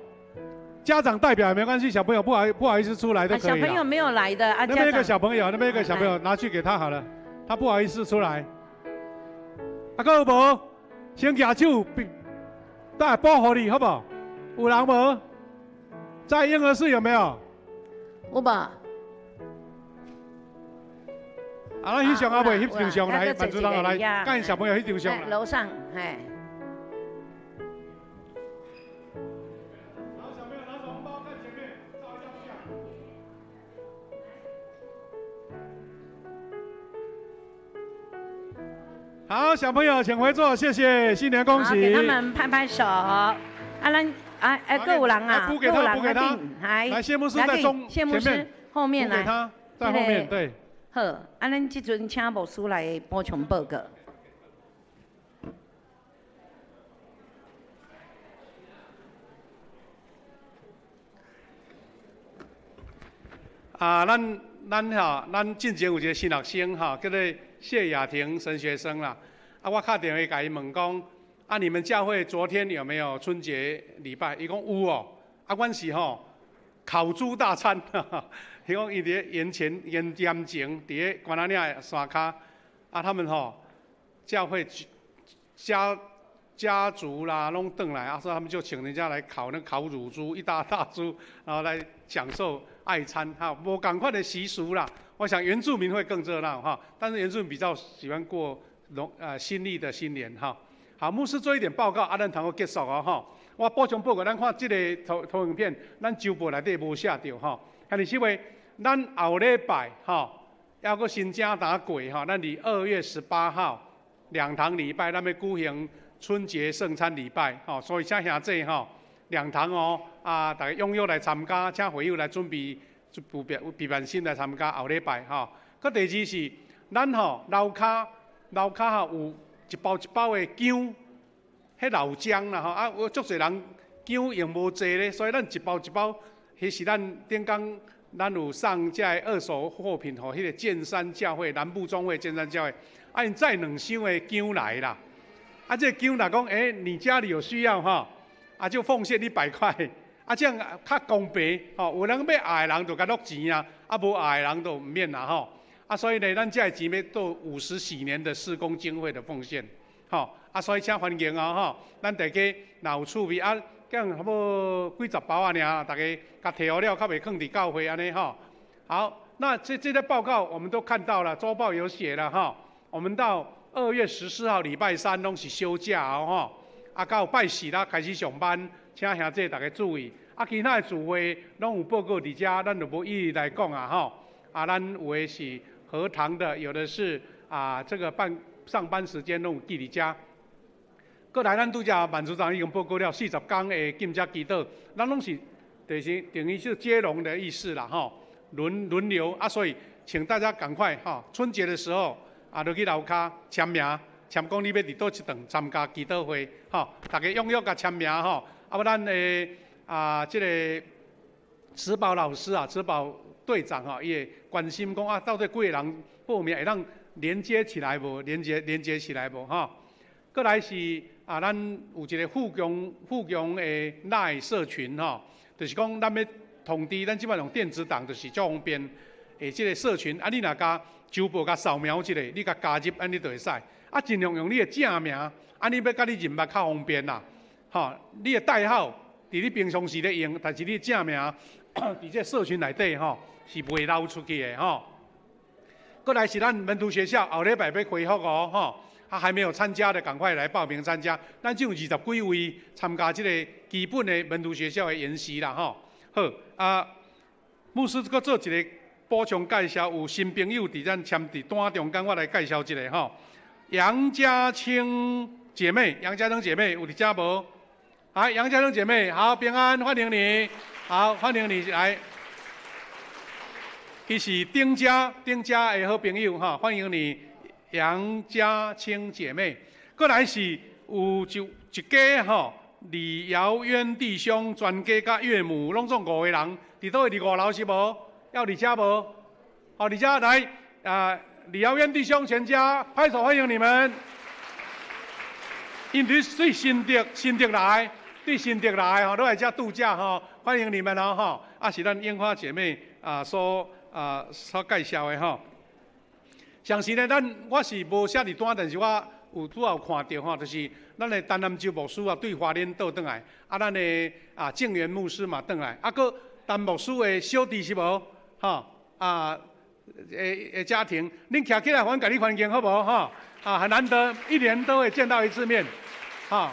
家長代表也沒關係，小朋友不好意思出來都可以。小朋友沒有來的啊。那邊一個小朋友，那邊一個小朋友拿去給他好了，他不好意思出來。啊，閣有無？先舉手，帶保護你好不好？有人無？在嬰兒室有沒有？有無？啊，咱翕相啊未？翕張相來，范主任來，跟小朋友翕張相。樓上，嘿。好，小朋友拿着紅包看前面，照一張相。好，小朋友請回座，謝謝，新年恭喜。給他們拍拍手。啊，咱啊，哎，閣有人啊，閣有人補給他，來，謝牧師在中，謝牧師後面來，他在後面，對。好，啊，咱這陣請牧師來補充報告。啊，咱哈，咱進前有一個新學生哈，叫做謝雅婷神學生啦。啊，我敲電話共伊問講，啊，你們教會昨天有沒有春節禮拜？伊講有哦。啊，阮是吼烤豬大餐。伊講伊佇咧岩前岩岩前，佇咧關仔嶺的山跤，啊，他們吼教會家族啦，攏轉來，啊，所以他們就請人家來烤那烤乳豬，一大大豬，然後來享受愛餐，哈，無仝款的習俗啦。我想原住民會更熱鬧哈，但是原住民比較喜歡過新曆的新年哈。好，牧師做一點報告，啊，咱通好結束哦吼。我補充報告，咱看這個投影片，咱週報內底無寫著吼。啊，是話，咱後禮拜吼，猶閣新正頭過吼，咱佇2月18號兩堂禮拜，咱欲舉行春節聖餐禮拜吼，所以請兄弟吼兩堂哦，啊，大家踴躍來參加，請會友來準備備辦心來參加後禮拜吼。閣第二是，咱吼樓跤吼有一包一包的薑，彼老薑啦吼，啊，有足濟人薑用無濟咧，所以咱一包一包。彼是咱頂工，咱有送這个二手貨品予彼個建山教會南部中會建山教會，啊，𪜶載兩箱的薑來啦。啊，這個薑若講，欸，你家裡有需要吼，啊，就奉獻100塊，啊，這樣較公平吼。有人欲愛的人就共落錢啊，啊，無愛的人就毋免啦吼。啊，所以呢，咱這个錢欲做50禧年的事工經費的奉獻，吼。啊，所以請歡迎哦吼，咱大家若有趣味啊。講差不多幾十包啊，爾，大家共提好了，較袂囥佇教會按呢吼。好，那這些報告我們都看到了，週報有寫了哈。我們到2月14號禮拜三攏是休假哦吼。啊，到拜四啦開始上班，請兄弟大家注意。啊，其他的聚會攏有報告佇遮，咱就無一一來講啊吼。啊，咱有的是合堂的，有的是啊這個辦上班時間攏有記佇遮。閣來，咱拄才萬組長已經報告了40工的禁食祈禱，咱攏是就是等於是接龍的意思啦，吼，輪輪流啊，所以請大家趕快哈，春節的時候啊，就去樓跤簽名，簽講你欲佇佗一頓參加祈禱會，吼，大家踴躍共簽名吼，啊，無咱的啊，這個慈寶老師啊，慈寶隊長吼，伊會關心講啊，到底幾个人報名會當連接起來無？連接連接起來無？吼，閣來是啊，咱有一個富強的 LINE 社群吼，就是講咱欲通知，咱這擺用電子檔就是足方便。的這個社群啊，你若共周報共掃描一下，你共加入，按呢就會使。啊，盡量用你的正名，按呢欲佮你認捌較方便啦。吼，你的代號佇你平常時咧用，但是你的正名佇這個社群內底吼是袂流出去的吼。閣來是咱門徒學校後禮拜欲恢復哦，吼，啊還沒有參加的，趕快來報名參加。咱只有20幾位參加這個基本的門徒學校的研習啦，吼。好，啊，牧師閣做一個補充介紹，有新朋友佇咱簽佇單中間，我來介紹一下吼。楊家清姐妹，楊家清姐妹有佇遮無？好，楊家清姐妹，好，平安，歡迎你，好，歡迎你來。伊是丁家，丁家的好朋友哈，歡迎你，楊家清姐妹。閣來是有一一家吼，李瑤淵弟兄全家佮岳母，攏總五個人，佇佗位佇五樓是無？猶佇遮無？好，佇遮來啊！李瑤淵弟兄全家拍手歡迎你們。𪜶對新竹，新竹來，對新竹來吼，攏來遮度假吼，歡迎你們哦吼。啊，是咱櫻花姐妹啊所介紹的吼。上時呢，咱我是無寫佇單，但是我有拄有看著吼，就是咱的陳南洲牧師啊，對花蓮倒轉來，啊，咱的啊正源牧師嘛轉來，啊，閣陳牧師的小弟是無？吼啊，的家庭，恁徛起來，阮共你歡迎好無？吼啊，很難得，一年都會見到一次面，吼。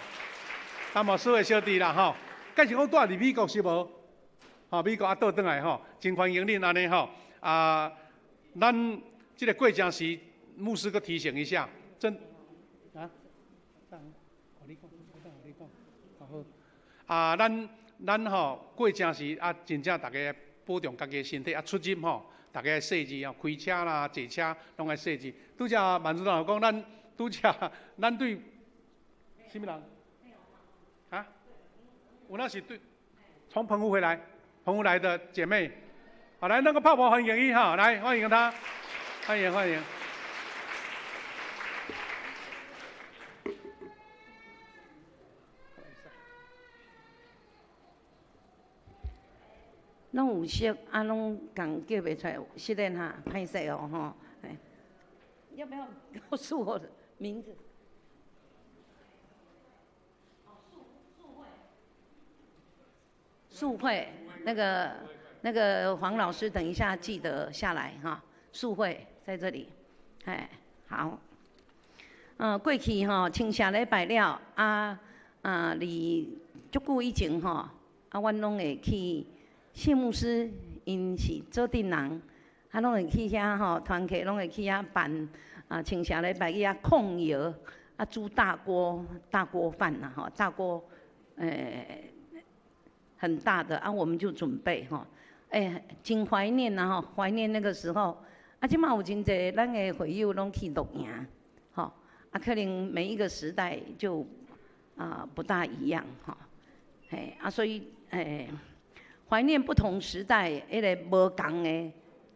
陳牧師的小弟啦，吼，敢是講住佇美國是無？吼，美國啊倒轉來吼，真歡迎恁按呢吼。啊，咱這個過程時，牧師閣提醒一下，真啊，你講，你講，好。啊，咱咱吼過程時啊，真正逐家保重家己的身體啊，出入吼，逐家細緻哦，開車啦、坐車攏愛細緻。拄才萬組長有講，咱拄才咱對啥物人？啊？有那是對從澎湖回來，澎湖來的姐妹，好來那個泡泡歡迎伊哈，來歡迎她，歡迎歡迎。攏有熟，啊，攏共叫袂出來，失聯哈，歹勢哦吼。要不要告訴我的名字？素慧，那個黃老師，等一下記得下來哈。素慧在這裡，哎，好。過去吼，清社禮拜了，啊啊，離足久以前吼，啊，阮攏會去謝牧師，𪜶是左鎮人，啊，攏會去遐吼，團契攏會去遐辦啊，清社禮拜去遐控油，啊，煮大鍋大鍋飯啦，吼，大鍋，很大的啊，我們就準備吼，欸，真懷念吶吼，懷念那個時候。啊，這馬有真濟咱的會友攏去露營，吼，啊，可能每一個時代就啊不大一樣吼，嘿，啊，所以懷念不同時代彼个無仝的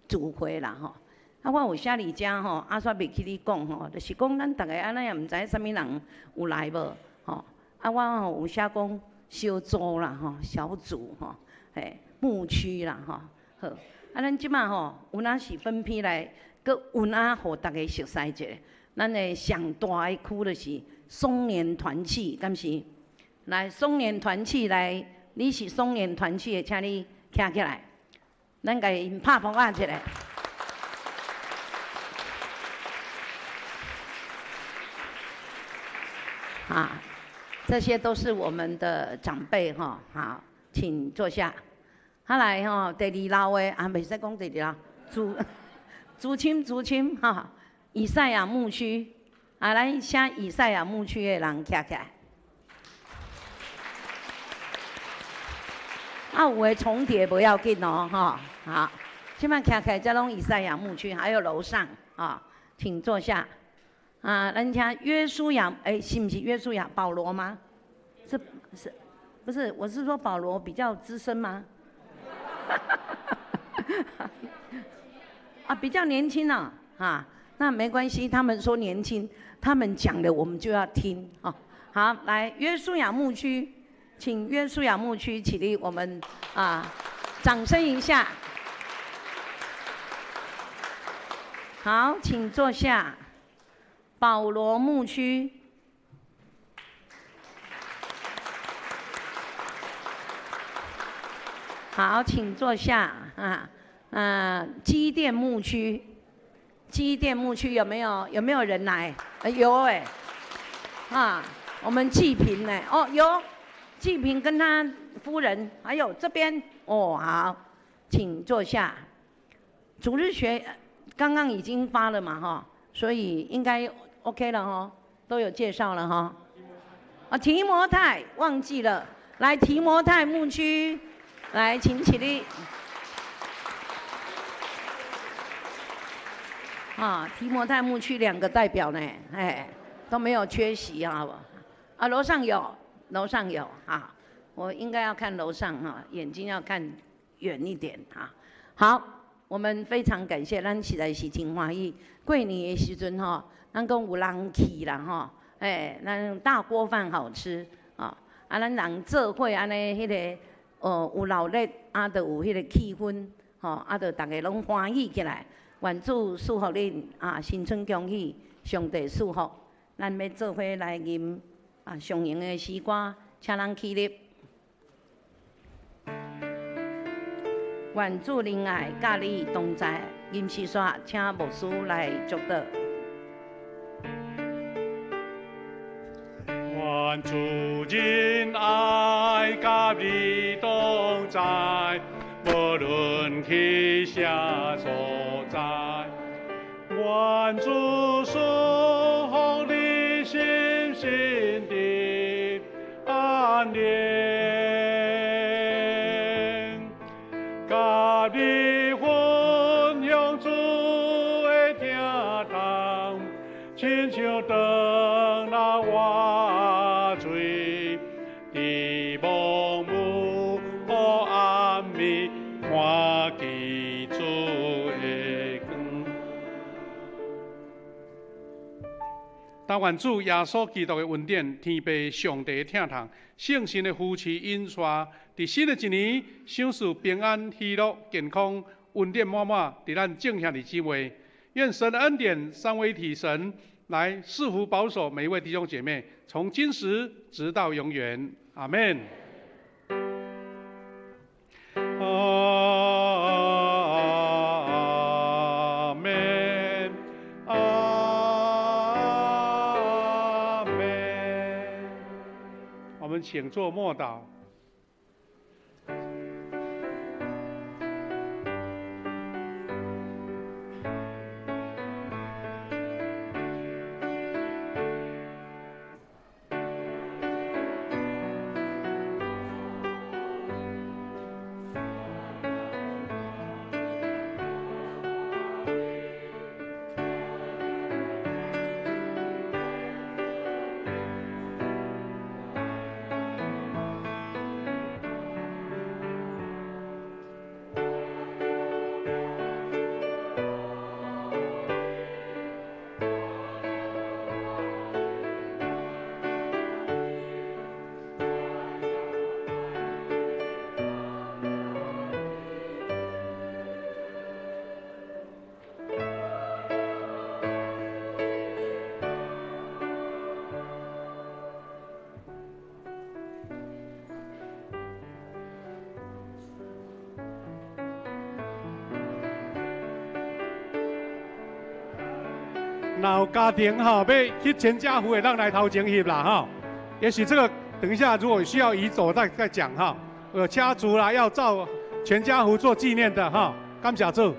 聚會啦吼。啊，我有寫佇遮吼，阿煞袂記你講吼，就是講咱逐个按呢也毋知啥物人有來無吼。啊，我吼有寫講小組啦吼，小組吼，嘿，牧區啦吼，好。啊，咱這馬吼有哪是分批來，閣有哪予逐家熟似一下。咱的上大的區就是松年團契，敢是？來，松年團契來，你是松年團契的，請你徛起來。咱共𪜶拍噗仔一下。啊，這些都是我們的長輩哈，好，請坐下。啊來吼，第二樓的啊，袂使講第二樓，主竹青竹青哈，以赛亚牧区啊，来请以赛亚牧区的人徛起来。啊，有的重叠不要紧哦，哈，好，這擺徛起來，這攏以賽亞牧區，還有樓上啊，請坐下。啊，咱請約書亞，欸，是毋是約書亞？保羅嗎？是，不是？我是說保羅比較資深嗎？啊，比較年輕啊，啊，那沒關係，他們說年輕，他們講的我們就要聽啊。好，來約書亞牧區，請約書亞牧區起立，我們啊，掌聲一下。好，請坐下。保羅牧區，好，請坐下啊。基甸牧區，基甸牧區有沒有？有沒有人來？有哎，啊，我們季平呢？哦，有，季平跟他夫人，還有這邊哦，好，請坐下。主日學剛剛已經發了嘛，哈，所以應該 OK 了哈，都有介紹了哈。啊，提摩太忘記了，來提摩太牧區，來請起立。啊，提摩太牧區兩個代表呢，哎，都沒有缺席啊。啊，樓上有，樓上有啊，我應該要看樓上哈，眼睛要看遠一點啊。好，我們非常感謝，咱實在是真歡喜。過年的時陣吼，咱講有人氣啦吼，哎，咱大鍋飯好吃啊，啊，咱人做伙按呢，彼個哦有鬧熱，啊，就有彼個氣氛，吼，啊，就逐家攏歡喜起來。願主賜福恁啊，新春恭喜，上帝賜福。咱欲做伙來吟啊，上型的詩歌，請咱起立。願主恩愛佮你同在，吟詩煞，請牧師來祝禱。願主恩愛佮你同在，無論去啥所在。願主賜福你心心的安寧，佮你分享主的疼痛，親像當若活水，佇茫無黑暗暝看見主的光。但願主耶穌基督的恩典、天父上帝的疼痛、聖神的扶持引帶，佇新的一年，賞賜平安、喜樂、健康、恩典滿滿，佇咱眾兄弟姊妹。願神的恩典、三位一體神來賜福保守每一位弟兄姐妹，從今時直到永遠。阿們。阿們，阿們。我們請坐默禱。若有家庭吼，欲翕全家福的，咱來頭前翕啦吼。也許這個等一下如果需要移走再講哈。有家族啦，要照全家福做紀念的哈。感謝主。